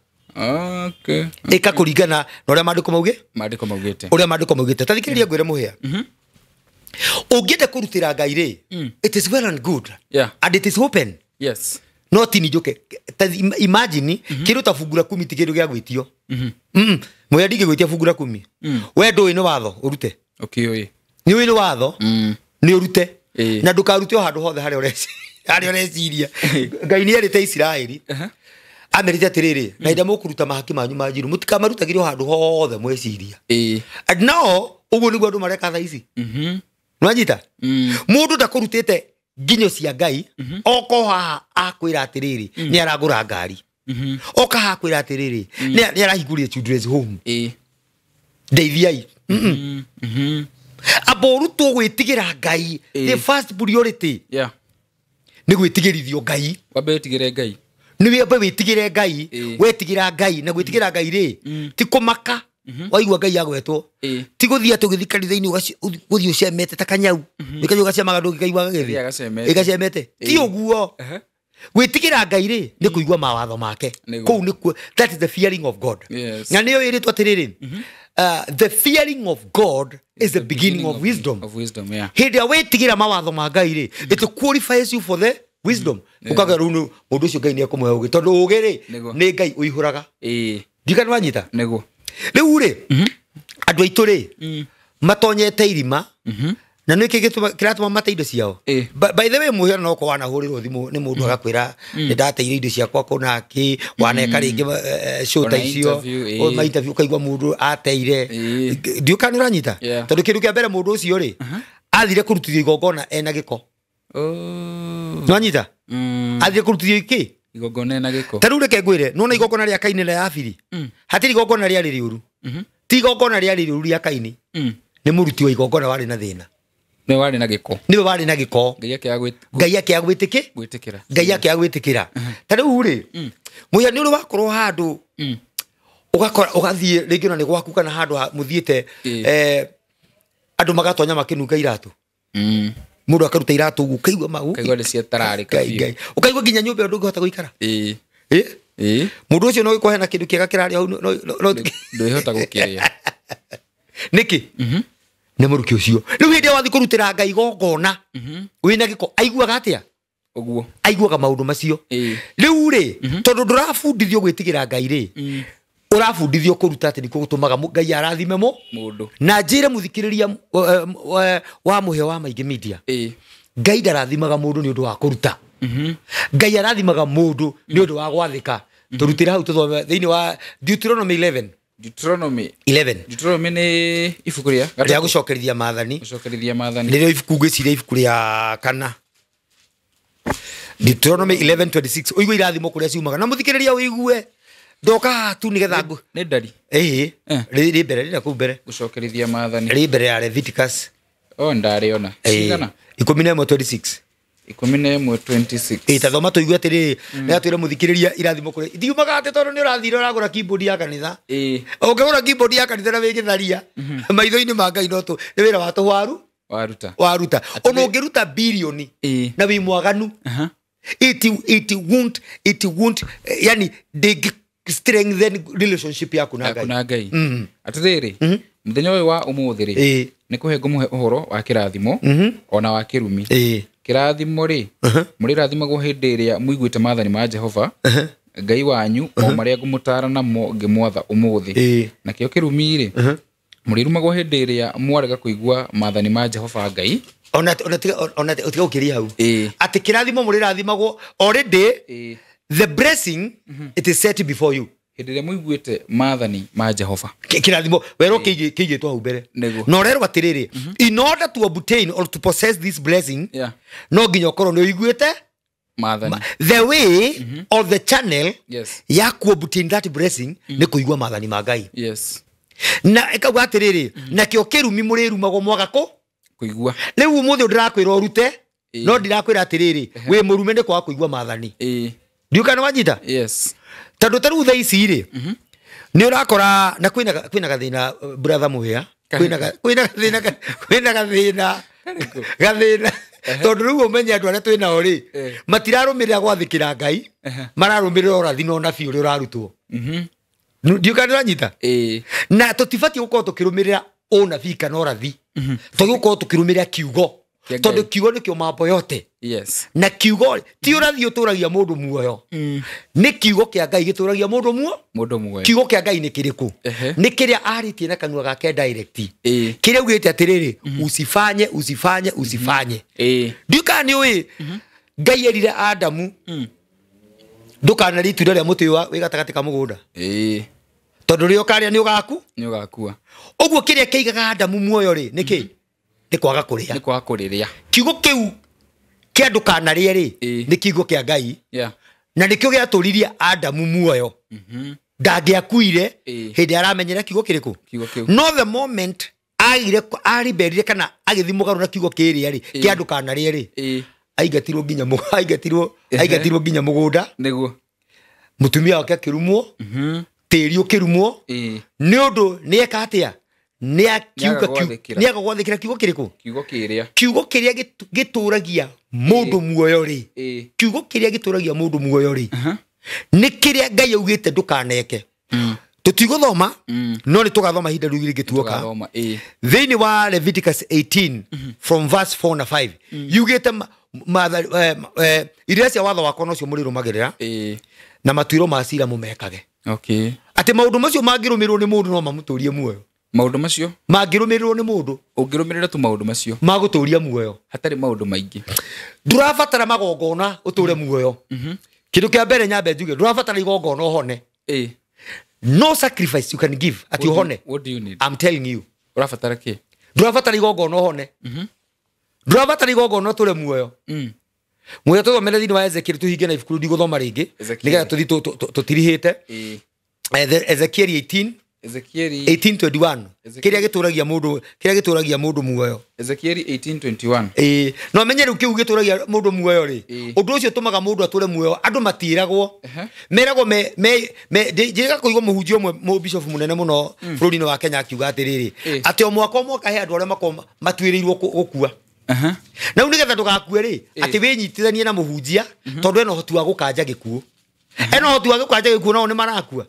Ĩka kũringana na ũrĩa maandĩko mauge? Maandĩko maugĩte. Ũrĩa maandĩko maugĩte. Ta thikĩrĩria ngwĩre mũhĩa. Ũngĩenda kũrutĩra Ngai rĩ, it is well and good. And it is open. No ti ni njoke. Ta imagine, kĩndũ ta fungu la kumi ti kĩndũ gĩa gwĩtio. Mũhĩa ndingĩgwĩtia fungu la kumi. We ndũĩ nĩ watho, ũrute. Ũkĩũĩ. Nĩ ũĩ nĩ watho, nĩ ũrute. Na ndũkarute o handũ hothe harĩa ũreciria. Ngai nĩ erĩte Isiraeli. Amerite atĩrĩrĩ, na ida mũkũruta mahaki manyu ma njiru, mũtikamarutagĩre o handũ hothe mweciria. And now, ũguo nĩguo andũ mareka thaa ici. Nĩwanyita? Mũndũ ndakũrutĩte nginyo cia Ngai, oko haha akwĩra atĩrĩrĩ, nĩ aragũra ngari. Oka haha akwĩra atĩrĩrĩ, nĩ arahingũrire children's home. Ndeithiai. Amba ũrutwo gwĩtigĩra Ngai, the first priority. Nĩ gwĩtigĩrithio Ngai. Wambe wĩtigĩre Ngai. Nĩ wambe wĩtigĩre Ngai, wetigĩra Ngai, na gwĩtigĩra Ngai rĩ, ti kũmaka. Waigua Ngai agwetwo. Ti gũthiĩ atĩ ũgĩthiĩ kanitha-inĩ gũthiĩ ũcemete ta kanyau. Nĩ kanyau gacemaga ndũngĩkaigua gagĩthiĩ. Ĩĩ, gacemete. Ĩgacemete. Ti ũguo. Gwĩtigĩra Ngai rĩ, nĩ kũigua mawatho make. Kũu nĩkuo, that is the fearing of God. Na nĩyo ĩrĩtwo atĩrĩrĩ, the fearing of God is the beginning of wisdom. Of wisdom, yeah. Hĩndĩ ĩrĩa wĩtigĩra mawatho ma Ngai rĩ, it qualifies you for the wisdom. Ũkauga rĩu mũndũ ũcio Ngai nĩekũmũhe ũũgĩ, tondũ ũũgĩ rĩ, nĩ Ngai ũihũraga. Ndiũĩ kana nĩwanyita? Nĩguo. Rĩu rĩ, andũ aitũ rĩ, matonyete irima, Na nä kä kä mate indo ciao. By the way, muhiano no ko wanahũrĩrwo thimũ nĩ mũndũ agakwĩra nĩ ndateire indo ciakwa kũna kĩ waneka rĩngĩ show ta icio o ma interview ũkaigua mũndũ ateire. Ndiũ kana ũranyita, tondũ kĩndũ kĩa mbere mũndũ ũcio rĩ athire kũrutithio igongona ena gĩko. Nĩwanyita? Athire kũrutithio kĩ igongona ena gĩko. Ta rĩu reke ngwĩre, nĩwona igongona rĩa Kaini na Abili, hatirĩ igongona rĩarĩ rĩũru, ti igongona rĩarĩ rĩũru rĩa Kaini, nĩ mũruti wa igongona warĩ na thĩna. Nĩ warĩ na gĩko. Nĩwe warĩ na gĩko. Ngai akĩaga gwĩtĩkĩra. Ngai akĩaga gwĩtĩkĩra. Ta rĩu rĩ, mũhia nĩ ũrĩ wakorwo handũ ũgakora ũgathiĩ rĩngĩ ona nĩ gwaku kana handũ mũthiĩte andũ magatonya makĩnunga iratũ. Mũndũ akaruta iratũ ũguo ũkaigua mau. Ũkaigua nĩ ciatararĩka biũ. Ũkaigua nginya nyũmba ĩyo ndũngĩhota gũikara. Mũndũ ũcio no gĩkorwo hena kĩndũ kĩega kĩrarĩa hau no ndwĩhota gũkĩrĩa. Nĩkĩ? Nĩ mũruki ũcio. Rĩu hĩndĩ ĩrĩa wathiĩ kũrutĩra Ngai igongona wĩna gĩko, aiguaga atĩa? Ũguo. Aiguaga maũndũ macio. Rĩu rĩ, tondũ ndũrabundithio gwĩtigĩra Ngai rĩ, ũrabundithio kũruta atĩ nĩkuo gũtũmaga Ngai arathime mũndũ. Na njĩre mũthikĩrĩria wa Mũhĩa wa Maingĩ Media, Ngai ndarathimaga mũndũ nĩ ũndũ wa kũruta. Ngai arathimaga mũndũ nĩ ũndũ wa gwathĩka. Tũrutĩre hau tũthome thĩinĩ wa Deuteronomy 11. Deuteronomy 11. Deuteronomy nĩ ibuku rĩa rĩa gũcokerithia maathani. Gũcokerithia maathani. Nĩrĩo ibuku ngwĩciria ibuku rĩa kana. Deuteronomy 11:26. Ũigue irathimo kũrĩa ciumaga. Na mũthikĩrĩria ũigue. Ndoka tu nĩgetha ngũ. Nĩ ndari. Ĩĩ. Rĩ mbere rĩ kũu mbere. Gũcokerithia maathani. Rĩ mbere ya Leviticus. O ndarĩona. Cigana? 11:26. 11:26. Ĩĩ ta thoma tũigue atĩrĩrĩ, nĩ atwĩre mũthikĩrĩria irathimo kũrĩa. Itiumaga atĩ tondũ nĩ ũrathire ũragũra keyboard ya kanitha. Ũngĩgũra keyboard ya kanitha na wĩgĩtharia maitho-inĩ ma Ngai no tũ nĩ wĩra wa tũhwaru waruta. Waruta. Ona ũngĩruta bilioni na wĩ mwaganu, it won't yani ndĩngĩ strengthen relationship yaku na Ngai. Na Ngai. Atĩrĩrĩ, mũthenya ũyũ wa ũmũthĩ rĩ, nĩ kũhe ngũmũhe ũhoro wa kĩrathimo ona wa kĩrumi. Kĩrathimo rĩ, mũrĩrathimagwo hĩndĩ ĩrĩa mũiguĩte maathani ma Jehova Ngai wanyu o marĩa ngũmũtaara namo ngĩmwatha ũmũthĩ. Nakĩo kĩrumi rĩ, mũrĩrumagwo hĩndĩ ĩrĩa mwarega kũigua maathani ma Jehova Ngai. Ona tiga gũkĩria hau. Atĩ kĩrathimo mũrĩrathimagwo already, the blessing it is set before you. Hĩndĩ ĩrĩa mũiguĩte maathani ma Jehova. Kĩrathimo werwo kĩigĩtwo hau mbere. Na ũrerwo atĩrĩrĩ, in order to obtain or to possess this blessing, no nginya ũkorwo nĩ ũiguĩte maathani. The way or the channel ya ku obtain that blessing nĩ kũigua maathani ma Ngai. Yes. Na ĩkauga atĩrĩrĩ, nakĩo kĩrumi mũrĩrumagwo mwaga kũ kũigua. Rĩu ũmũthĩ ndĩrakwĩra ũrute, no ndirakwĩra atĩrĩrĩ, wĩ mũrume nĩ kwaga kũigua maathani. Ndiũ kana wanyita? Yes. Tondũ ta rĩu thaa ici rĩ, nĩ ũrakora na kwĩna gathĩna brother Mũhĩa, kwĩna gathĩna gathĩna tondũ rĩu ũmenye andũ arĩa twĩnao rĩ, matirarũmĩrĩra gwathĩkĩra Ngai, mararũmĩrĩra ũrathi na ũnabii ũrĩa ũrarutwo. Ndiũ kana ũranyita? Na tũtibatiĩ gũkorwo tũkĩrũmĩrĩra ũnabii kana ũrathi, tũgĩkorwo tũkĩrũmĩrĩra kiugo, tondũ kiugo nĩkĩo mambo yote. Yes. Na kiugo ti ũrathi ũtũragia mũndũ muoyo, nĩ kiugo kĩa Ngai gĩtũragia mũndũ muoyo. Mũndũ muoyo. Kiugo kĩa Ngai nĩ kĩrĩkũ? Nĩ kĩrĩa arĩtie na kanua gake direct. Kĩrĩa augĩte atĩrĩrĩ, usifanye usifanye usifanye. Ndiũ kana nĩ ũĩ Ngai erire Adamu ndũkanarĩe itunda rĩa mũtĩ wĩ gatagatĩ ka mũgũnda. Tondũ rĩrĩa ũkarĩa nĩ ũgaku? Nĩ ũgakua. Ũguo kĩrĩa kĩigaga Adamu muoyo rĩ, nĩ kĩ? Nĩ kwaga kũrĩa. Nĩ kwaga kũrĩrĩa. Kiugo kĩu kĩa ndũkanarĩe rĩ, nĩ kiugo kĩa Ngai. Na nĩkĩo gĩatũririe Adamu muoyo. Ndangĩakuire hĩndĩ aramenyera kiugo kĩrĩkũ? Kiugo kĩu. No the moment agire ariberire kana agĩthiĩ mũgarũ na kiugo kĩrĩa rĩ, kĩa ndũkanarĩe rĩ, aingatirwo nginya aingatirwo nginya mũgũnda. Nĩguo. Mũtumia wake akĩrumwo, tĩri ũkĩrumwo, nĩ ũndũ nĩ eka atĩa? Nĩ akiuga gwathĩkĩra kiugo kĩrĩkũ? Kiugo kĩrĩa. Kiugo kĩrĩa gĩtũragia mũndũ muoyo rĩ, kiugo kĩrĩa gĩtũragia mũndũ muoyo rĩ, nĩ kĩrĩa Ngai augĩte ndũkaneke. Tũtigũthoma, no nĩ tũgathoma ihinda rĩu rĩngĩ tuoka. Thĩinĩ wa Leviticus 18 from verse 4 na 5 yugĩte iria cia watho wakwa nocio mũrĩrũmagĩrĩra, na matuĩro ma cira mũmekage. Okay. Atĩ maũndũ macio mangĩrũmĩrĩrwo nĩ mũndũ no mamũtũrie muoyo. Maũndũ macio mangĩrũmĩrĩrwo nĩ mũndũ ũngĩrũmĩrĩra tu maũndũ macio magũtũria muoyo hatarĩ maũndũ maingĩ. Ndũrabatara magongona ũtũre muoyo. Kĩndũ kĩa mbere nyambe njuge ndũrabatara igongona ũhone. No sacrifice you can give ati ũhone. What do you need? I'm telling you. Ũrabatara kĩ? Ndũrabatara igongona ũhone. Ndũrabatara igongona ũtũre muoyo. Muoyo tũthomere thĩinĩ wa Ezekiel tũhinge na ibuku ndigũthoma rĩngĩ nĩgetha tũthiĩ tũtirihĩte. Ezekiel 18 Ezekiel 18:21 kĩrĩa gĩtũragia mũndũ, kĩrĩa gĩtũragia mũndũ muoyo. Ezekiel 18:21. No menye rĩu kĩu gĩtũragia mũndũ muoyo rĩ, ũndũ ũcio ũtũmaga mũndũ atũre muoyo andũ matiragwo. Meragwo me njĩrĩga kũigua mũhunjia ũmwe mũbishop mũnene mũno bũrũri-inĩ wa Kenya akiuga atĩrĩrĩ atĩ o mwaka he andũ arĩa makoragwo matuĩrĩirwo gũkua. Na rĩu nĩgetha ndũgakue rĩ, atĩ wĩnyitithanie na mũhunjia tondũ ena ũhoti wa gũkanja gĩkuũ. Ena ũhoti wa gũkanja gĩkuũ nao nĩ marakua.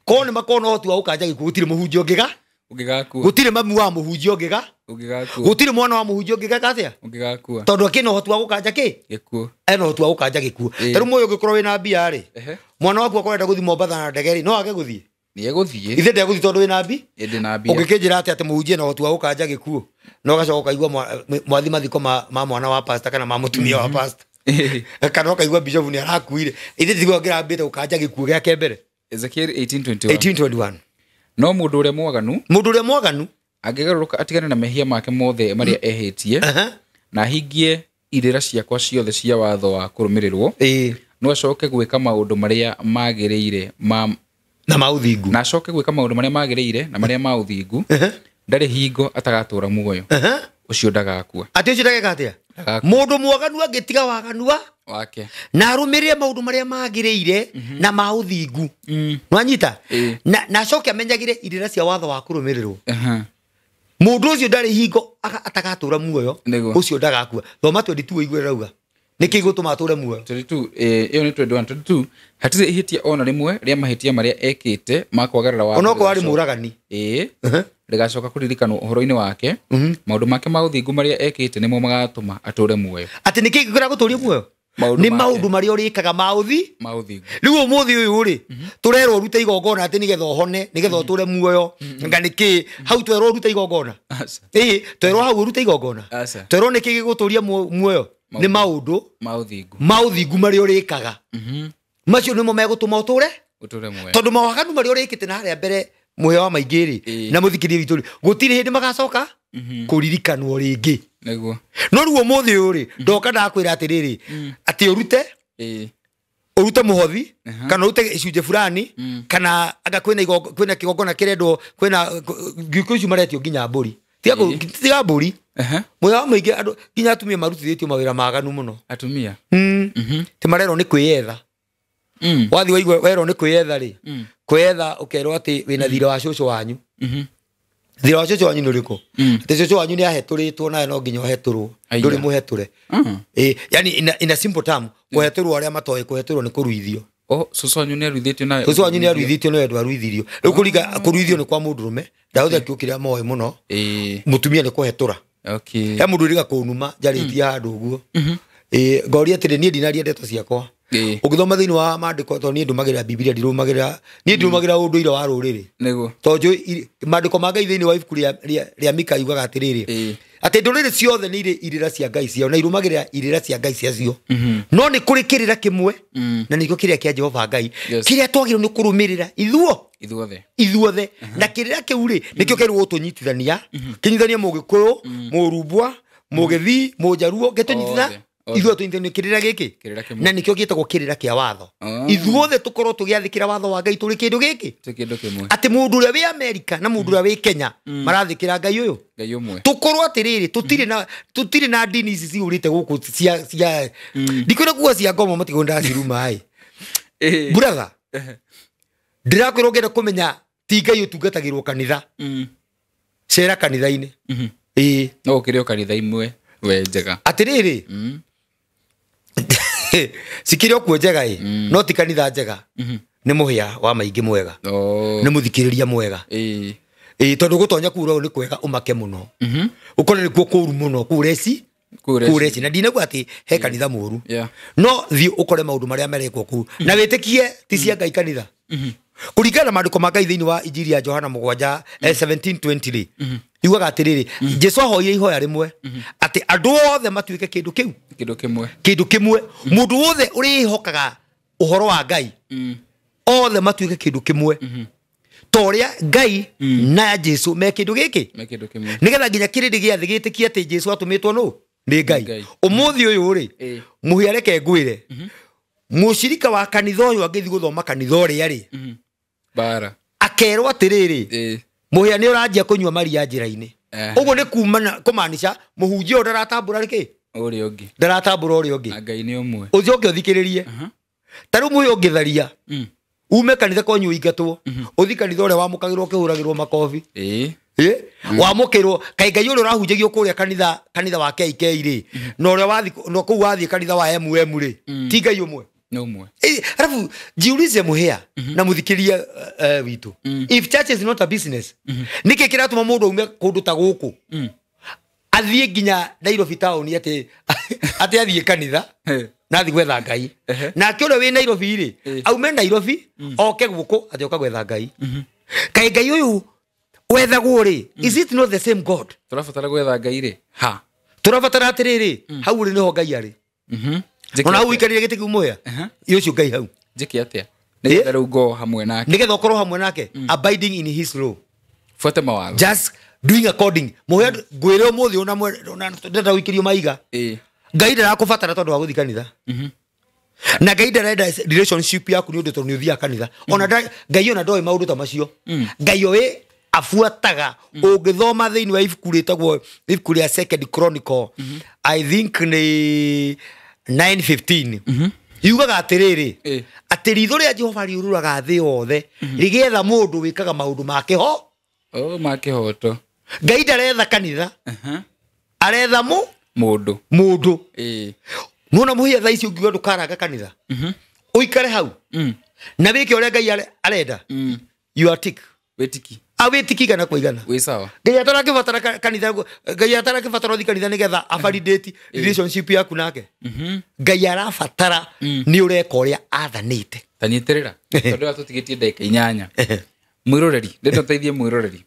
Korwo nĩ makorwo na ũhoti wa gũkanja gĩkuũ gũtirĩ mũhunjia ũngĩga ũngĩgakua. Gũtirĩ mami wa mũhunjia ũngĩga ũngĩgakua. Gũtirĩ mwana wa mũhunjia ũngĩgeka atĩa ũngĩgakua. Tondũ akĩna ũhoti wa gũkanja kĩ gĩkuũ. Ena ũhoti wa gũkanja gĩkuũ. Ta rĩu mũyũ ũngĩkorwo wĩna mbia rĩ, mwana waku akorwo arenda gũthiĩ Mombatha na ndege rĩ, no age gũthiĩ. Nĩegũthiĩ. Ithe ndegũthiĩ tondũ wĩna mbi? Ĩndĩ na mbia. Ũngĩkĩnjĩra atĩa atĩ mũhunjia ena ũhoti wa gũkanja gĩkuũ na ũgacoka ũkaigua mwathi mathiko ma mwana wa pastor kana ma mũtumia wa pastor kana ũkaigua bishop nĩ arakuire. Ithe tiguo angĩrambĩte gũkanja gĩkuũ gĩake mbere. Ezekiel 18:21. 18:21. No mũndũ ũrĩa mwaganu, mũndũ ũrĩa mwaganu angĩgarũrũka atigane na mehia make mothe marĩa ehĩtie na ahingie irĩra ciakwa ciothe cia watho wa kũrũmĩrĩrwo, no acoke gwĩka maũndũ marĩa magĩrĩire na ma ũthingu. Na acoke gwĩka maũndũ marĩa magĩrĩire na marĩa ma ũthingu, ndarĩ hingo atagatũra muoyo. Ũcio ndagakua. Atĩ ũcio ndageka atĩa? Mũndũ mwaganu angĩtiga waganua wake na arũmĩrĩre maũndũ marĩa magĩrĩire na ma ũthingu. Nwanyita? Na acoke amenyagĩre irĩra cia watho wa kũrũmĩrĩrwo. Mũndũ ũcio ndarĩ hingo atagatũra muoyo, ũcio ndagakua. Thoma 22 ũigue rauga. Nĩkĩ gĩgũtũma atũre muoyo? 22 ĩyo nĩ 21 22. Hatirĩ ihĩtia ona rĩmwe rĩa mahĩtia marĩa ekĩte ma kwagarara watho. Onokorwo arĩ mũragani. Rĩgacoka kũririkanwo ũhoro-inĩ wake. Maũndũ make ma ũthingu marĩa ekĩte nĩmo magatũma atũre muoyo. Atĩ nĩkĩ gĩkũra muoyo? Nĩ maũndũ marĩa ũrĩkaga ma ũthingu. Rĩu ũmũthĩ ũyũ rĩ, tũrerwo ũrute igongona atĩ nĩgetha ũhone, nĩgetha ũtũre muoyo. Nga nĩkĩ hau twerwo ũrute igongona? Twerwo hau ũrute igongona. Twerwo nĩkĩ gĩgũtũria muoyo? Nĩ maũndũ ma ũthingu marĩa ũrĩkaga. Macio nĩmo megũtũma ũtũre muoyo. Tondũ mawaganu marĩa ũrĩkĩte na harĩa mbere muoyo wa maingĩ rĩ, na mũthikĩrĩria witũ rĩ, gũtirĩ hĩndĩ magacoka kũririkanwo rĩngĩ. Nĩguo. No rĩu ũmũthĩ ũyũ rĩ, ndoka ndakwĩra atĩrĩrĩ, atĩ ũrute ũrute mũhothi kana ũrute gĩcunjĩ fulani kana anga kwĩna kwĩna kĩgongona kĩrendwo, kwĩna ngĩkũ icio maretio nginya mbũri. Tiga mbũri. Muoyo wa mũingĩ andũ nginya atumia marutithĩtio mawĩra maganu mũno. Atumia? Ti marerwo nĩ kwĩyetha. Wathiĩ waigua werwo nĩ kwĩyetha rĩ, kwĩyetha ũkerwo atĩ wĩna thirĩ wa cũcũ wanyu. Thirĩ wa cũcũ wanyu nĩ ũrĩkũ? Atĩ cũcũ wanyu nĩ ahetũrĩtwo nawe no nginya ũhetũrwo. Ndũrĩ mũhetũre. Yani in a simple term, kũhetũrwo arĩa matoĩ kũhetũrwo nĩ kũruithio. Cũcũ wanyu nĩ aruithĩtio nawe? Cũcũ wanyu nĩ aruithĩtio nawe ndwaruithirio. Rĩu kũringa kũruithio nĩ kwa mũndũrũme, ndahũthĩra kiugo kĩrĩa moĩ mũno. Mũtumia nĩ kũhetũra. He mũndũ ũrĩga kũnuma njarĩtie handũ ũguo. Ngoria atĩrĩ niĩ ndinaria ndeto ciakwa. Ũngĩthoma thĩinĩ wa maandĩko tondũ niĩ ndũmagĩrĩra Bibilia, ndirũmagĩrĩra niĩ ndũmagĩrĩra ũndũire wa rũrĩrĩ. Nĩguo. Tondũ maandĩko ma Ngai thĩinĩ wa ibuku rĩa Mika yugaga atĩrĩrĩ, atĩ ndũrĩrĩ ciothe nĩ irĩ irĩra cia Ngai ciao na irũmagĩrĩra irĩra cia Ngai ciacio. No nĩ kũrĩ kĩrĩra kĩmwe na nĩkĩo kĩrĩa kĩa Jehova Ngai kĩrĩa twagĩrĩirwo nĩ kũrũmĩrĩra ithuothe. Ithuothe. Na kĩrĩra kĩu rĩ nĩkĩo kĩrĩ gũtũnyitithania, kĩnyitithanie Mũgĩkũyũ, Mũrumbwa, Mũgĩthii, Mũnjaruo, gĩtũnyitithania ithuothe tũnyitithanie kĩrĩra gĩkĩ na nĩkĩo gĩtagwo kĩrĩra kĩa watho. Ithuothe tũkorwo tũgĩathĩkĩra watho wa Ngai tũrĩ kĩndũ gĩkĩ. Atĩ mũndũ ũrĩa wĩ Amerika na mũndũ ũrĩa wĩ Kenya marathĩkĩra Ngai ũyũ. Ngai ũmwe. Tũkorwo atĩrĩrĩ tũtirĩ na ndini ici cihũrĩte gũkũ cia ndikwĩra kuga cia ngomo matigwo ndaciruma ĩ. Brother, ndĩrakwĩra ũngĩenda kũmenya ti Ngai ũtungatagĩrwo kanitha, cera kanitha-inĩ. No ũkĩrĩ o kanitha imwe we njega. Atĩrĩrĩ, cikĩrĩ o kuo njega ĩ, no ti kanitha njega. Nĩ mũhĩa wa maingĩ mwega. Nĩ mũthikĩrĩria mwega. Tondũ gũtonya kũu nĩ kwega ũmake mũno. Ũkore nĩkuo kũũru mũno kũu reci. Kũu reci. Na ndinauga atĩ he kanitha mũũru. No thiĩ ũkore maũndũ marĩa marekwo kũu. Na wĩtĩkie ti cia Ngai kanitha. Kũringana na maandĩko ma Ngai thĩinĩ wa Injiri ya Johana 7 17:20 rĩ, yugaga atĩrĩrĩ, Jesu ahoire ihoya rĩmwe atĩ andũ othe matuĩke kĩndũ kĩu, kĩndũ kĩmwe, kĩndũ kĩmwe. Mũndũ wothe ũrĩhokaga ũhoro wa Ngai, othe matuĩke kĩndũ kĩmwe, ta ũrĩa Ngai na Jesu me kĩndũ gĩkĩ, me kĩndũ kĩmwe, nĩgetha nginya kĩrĩndĩ gĩa thĩ gĩtĩkie atĩ Jesu atũmĩtwo nũ nĩ Ngai. Ũmũthĩ ũyũ rĩ, mũhĩa reke ngwĩre, mũcirika wa kanitha ũyũ angĩthiĩ gũthoma kanitha ũrĩa rĩ, bara akerwo atĩrĩrĩ, mũhĩa nĩ ũranjia kũnyua maria njĩra-inĩ. Ũguo nĩ kumana kũmaanisha mũhunjia ũyũ ndaratambũra rĩkĩ, ũrĩa ũngĩ, ndaratambũra ũrĩa ũngĩ, na Ngai nĩ ũmwe. Ũcoke ũthikĩrĩrie, ta rĩu mũhĩa ũngĩtharia ume kanitha kwanyu ũingatwo, ũthiĩ kanitha ũrĩa wamũkagĩrwo ũkĩhũragĩrwo makobi, wamũkĩrwo kaĩ Ngai ũrĩa ũrahunjagio kũrĩa kanitha wa KK rĩ, na ũrĩa wathiĩ na kũu wathiĩ kanitha wa MM rĩ, ti Ngai ũmwe, nĩ ũmwe. Alafu jiulize mũhĩa na mũthikĩria witũ, if church is not a business, nĩkĩ kĩratũma mũndũ aume kũndũ ta gũkũ athiĩ nginya Nairobi town atĩ athiĩ kanitha na athiĩ gwetha Ngai, nake ũrĩa wĩ Nairobi rĩ aume Nairobi oke gũkũ atĩ oka gwetha Ngai. Kaĩ Ngai ũyũ wethagwo rĩ, is it not the same God? Tũrabatara gwetha Ngai rĩ, ha tũrabatara atĩrĩrĩ, hau rĩ nĩho Ngai arĩ. Ona hau ũikarĩire gĩtĩ kĩu mũhĩa, ũcio Ngai hau. Njĩke atĩa nĩgetha rĩu ngorwo hamwe nake, nĩgetha ũkorwo hamwe nake, abiding in his law, buate mawatho, just doing according. Mũhĩa ngwĩre ũmũthĩ ona ndenda gũikĩrio maiga, Ngai ndarakũbatara tondũ wa gũthiĩ kanitha, na Ngai ndarenda relationship yaku nĩ ũndũ tondũ nĩ ũthiaga kanitha. Ona Ngai ona ndoĩ maũndũ ta macio. Ngai oĩ abuataga. Ũngĩthoma thĩinĩ wa ibuku rĩtagwo ibuku rĩa Second Chronicle, I think nĩ 9:15, yugaga atĩrĩrĩ, atĩ ritho rĩa Jehova rĩũrũraga thĩ yothe rĩgĩetha mũndũ wĩkaga maũndũ ma kĩho, ma kĩhoto. Ngai ndaretha kanitha, aretha mũndũ. Nĩwona mũhĩa thaa ici ũngiuga ndũkaranga kanitha, ũikare hau na wĩke ũrĩa Ngai arenda, you are tick. Wĩtiki. Awĩtiki kana kũigana. Wĩ sawa. Ngai atarakĩbatara kanitha, Ngai atarakĩbatara ũthiĩ kanitha nĩgetha avalidate relationship yaku nake. Ngai arabatara nĩ ũreka ũrĩa athanĩte. Ta nyitĩrĩra tondũ atũtigĩtie ndagĩka 8. Mwĩroreri, ndĩrenda ũteithie mwĩroreri.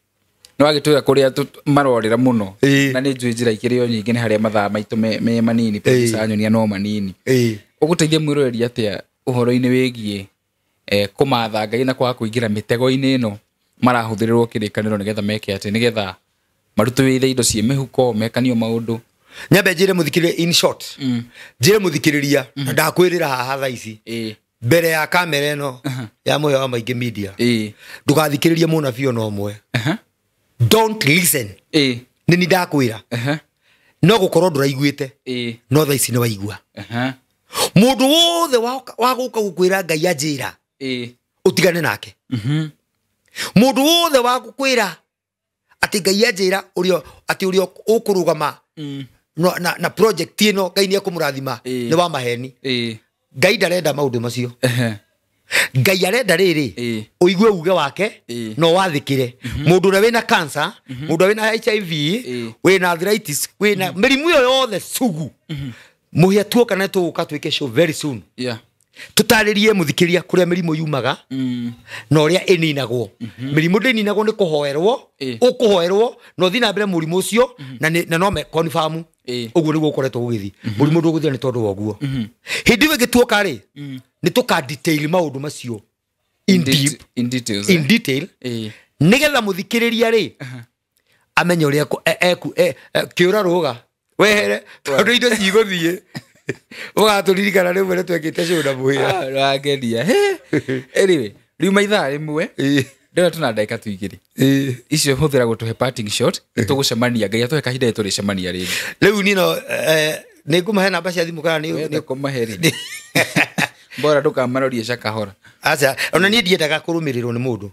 Nĩ wagĩtwĩra kũrĩa marorĩra mũno, na nĩ njũĩ njĩra ikĩrĩ o nyingĩ, nĩ harĩa mathaa maitũ me manini, producer anyonia no manini. Ũgũteithia mwĩroreri atĩa ũhoro-inĩ wĩgiĩ kũmatha Ngai na kwaga kũingĩra mĩtego-inĩ ĩno marahũthĩrĩrwo kĩrĩkanĩro nĩgetha meke atĩ, nĩgetha marutwo indo ciĩ mĩhuko, mekanio maũndũ? Nyambe njĩre mũthikĩrĩria in short, njĩre mũthikĩrĩria na ndakwĩrĩra haha thaa ici mbere ya kamera ĩno ya Mũhĩa wa Maingĩ Media, ndũgathikĩrĩrie mũnabii ona ũmwe. Don't listen. Nĩ ni ndakwĩra, no gũkorwo ndũraiguĩte, no thaa ici nĩ waigua. Mũndũ wothe wa gũka gũkwĩra Ngai anjĩra, ũtigane nake. Mũndũ wothe wa gũkwĩra atĩ Ngai anjĩra ũrĩa atĩ ũrĩa ũkũrũgama na project ĩno Ngai nĩ ekũmũrathima, nĩ wa maheni. Ngai ndarenda maũndũ macio. Ngai arenda rĩrĩ ũigue uge wake na wathĩkĩre. Mũndũ ũrĩa wĩna cancer, mũndũ ũrĩa wĩna HIV, wĩna arthritis, wĩna mĩrimũ ĩyo yothe sugu, mũhĩa tuoka na tũgũka twĩke show very soon. Tũtarĩrie mũthikĩria kũrĩa mĩrimũ yumaga na ũrĩa ĩninagwo. Mĩrimũ ndĩninagwo nĩ kũhoerwo, ũkũhoerwo na ũthiĩ na mbere mũrimũ ũcio, na no me confirm ũguo nĩguo ũkoretwo ũgĩthiĩ. Mũrimũ ndũgũthira nĩ tondũ wa ũguo. Hĩndĩ ĩyo ĩngĩ tuoka rĩ, nĩ tũka detail maũndũ macio in deep, in detail, nĩgetha mũthikĩrĩria rĩ amenye ũrĩa kĩũra rũga wehere, tondũ indo cigũthiĩ ũgatũririkana rĩmwe nĩ twekĩte show na mũhĩa. Ũrangeria. Anyway, rĩu maithaa rĩmwe ndĩrona tũna ndagĩka 2 icio hũthĩra gũtũhe parting shot, nĩtũgũcemania, Ngai atũhe kahinda nĩtũrĩcemania rĩngĩ. Rĩu nino nĩ ngũmahe namba cia thimũ kana nĩ kũmahe rĩ? Bora ndũkamarorie cakahora. Aca, ona niĩ ndiendaga kũrũmĩrĩrwo nĩ mũndũ.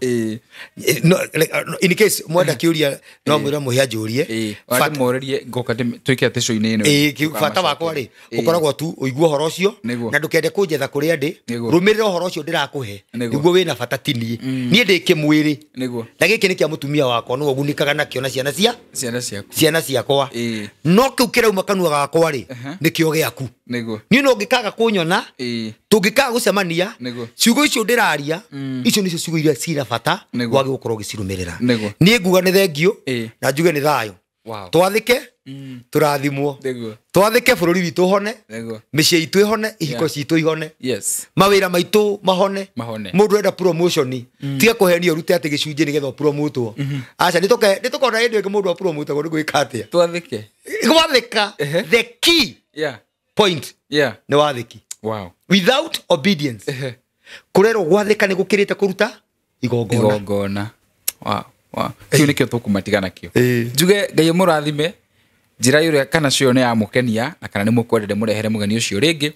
In case mwenda kĩũria no mwĩre mũhĩa njũrie. Ndĩmorĩrie ngoka twĩke atĩ show-inĩ ĩno. Bata wakwa rĩ ũkoragwo tu ũigue ũhoro ũcio na ndũkende kũnjetha kũrĩa ndĩ, rũmĩrĩra ũhoro ũcio ndĩrakũhe nĩguo wĩna bata ti niĩ. Niĩ ndĩ kĩmwĩrĩ na gĩkĩ nĩ kĩa mũtumia wakwa, nĩwe ũgunĩkaga nakĩo na ciana ciakwa. No kĩu kĩrauma kanua gakwa rĩ nĩkĩo gĩaku. Nĩguo. Niĩ no ngĩkaga kũnyona, Ĩĩ. tũngĩkaga gũcemania, Nĩguo. ciugo icio ndĩraria, icio nĩcio ciugo iria cina bata, Nĩguo. wage gũkorwo ũgĩcirũmĩrĩra. Nĩguo. Niĩ nguga nĩ thengio, Ĩĩ. na njuge nĩ thayũ. Wow. Twathĩke, tũrathimwo. Nĩguo. Twathĩke bũrũri witũ ũhone, Nĩguo. mĩciĩ itũ ĩhone, ihiko Yeah. citũ ihone, Yes. mawĩra maitũ mahone. Mahone. Mũndũ enda promotion, tiga kũhenio ũrute atĩ gĩcunjĩ nĩgetha ũpromotwo. Aca, nĩtũkona hĩndĩ ĩngĩ mũndũ apromotagwo nĩ gwĩka atĩa. Twathĩke. Gwathĩka, Ehe. the key Yeah. point Yeah. nĩ wathĩki. Wow. Without obedience, Ehe. kũrerwo gwathĩka nĩ gũkĩrĩte kũruta igongona. Igongona. Wow. Wow. Kĩu nĩkĩo tũkũmatiga nakĩo. Ĩĩ. Njuge Ngai mũrathime njĩra ĩrĩa kana cio nĩ yamũkenia, na kana nĩ mũkwendete mũrehere mũgeni ũcio rĩngĩ.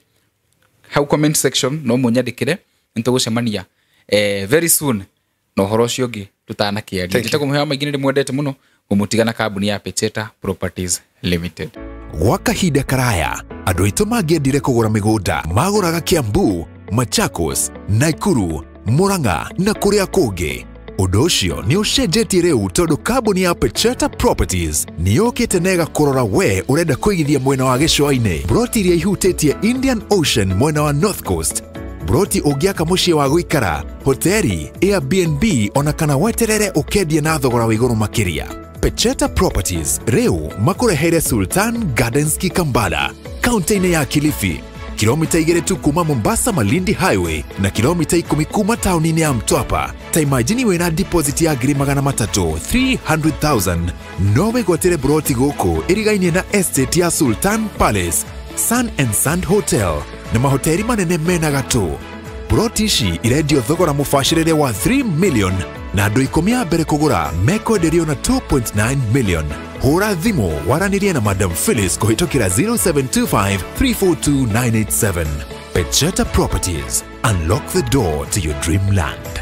Hau comment section no mũnyandĩkĩre, nĩ tũgũcemania very soon na ũhoro ũcio ũngĩ tũtanakĩaria. Thank you. Njĩtagwo Mũhĩa wa Maingĩ, nĩ ndĩmwendete mũno, ngũmũtiga na kambuni ya Pecheta Properties Limited. Gwa kahinda karaya, andũ aitũ mangĩendire kũgũra mĩgũnda magũraga Kiambu, Machakos, Nakuru, Murang'a na kũrĩa kũngĩ. Ũndũ ũcio nĩ ũcenjetie rĩu tondũ kambuni ya Pecheta Properties nĩ yũkĩte na ĩgakũrora we ũrenda kũigithia mwena wa gĩcũa-inĩ, broti iria ihutĩtie Indian Ocean mwena wa North Coast, broti ũngĩaka mũciĩ wa gũikara, hoteri, Airbnb ona kana weterere ũkendie na thogora wa igũrũ makĩria. Pecheta Properties rĩu makũreheire Sultan Gardens Kikambala, kaunti-inĩ ya Kilifi, kilomita 2 tu kuma Mombasa Malindi Highway na kilomita 10 kuma tauni-inĩ ya Mtwapa. Ta imagine wĩna deposit ya 300,000, 300,000, no wĩgwatĩre broti gũkũ ĩrigainie na estate ya Sultan Palace, Sun and Sand Hotel na mahoteri manene mena gatũ. Broti ici irendio thogora mũbacĩrĩre wa 3 million na andũ 10 a mbere kũgũra mekwenderio na 2.9 million. Hũra thimũ waranĩrie na Madam Phyllis kũhĩtũkĩra 0725 342 987. Pecheta Properties. Unlock the door to your dreamland.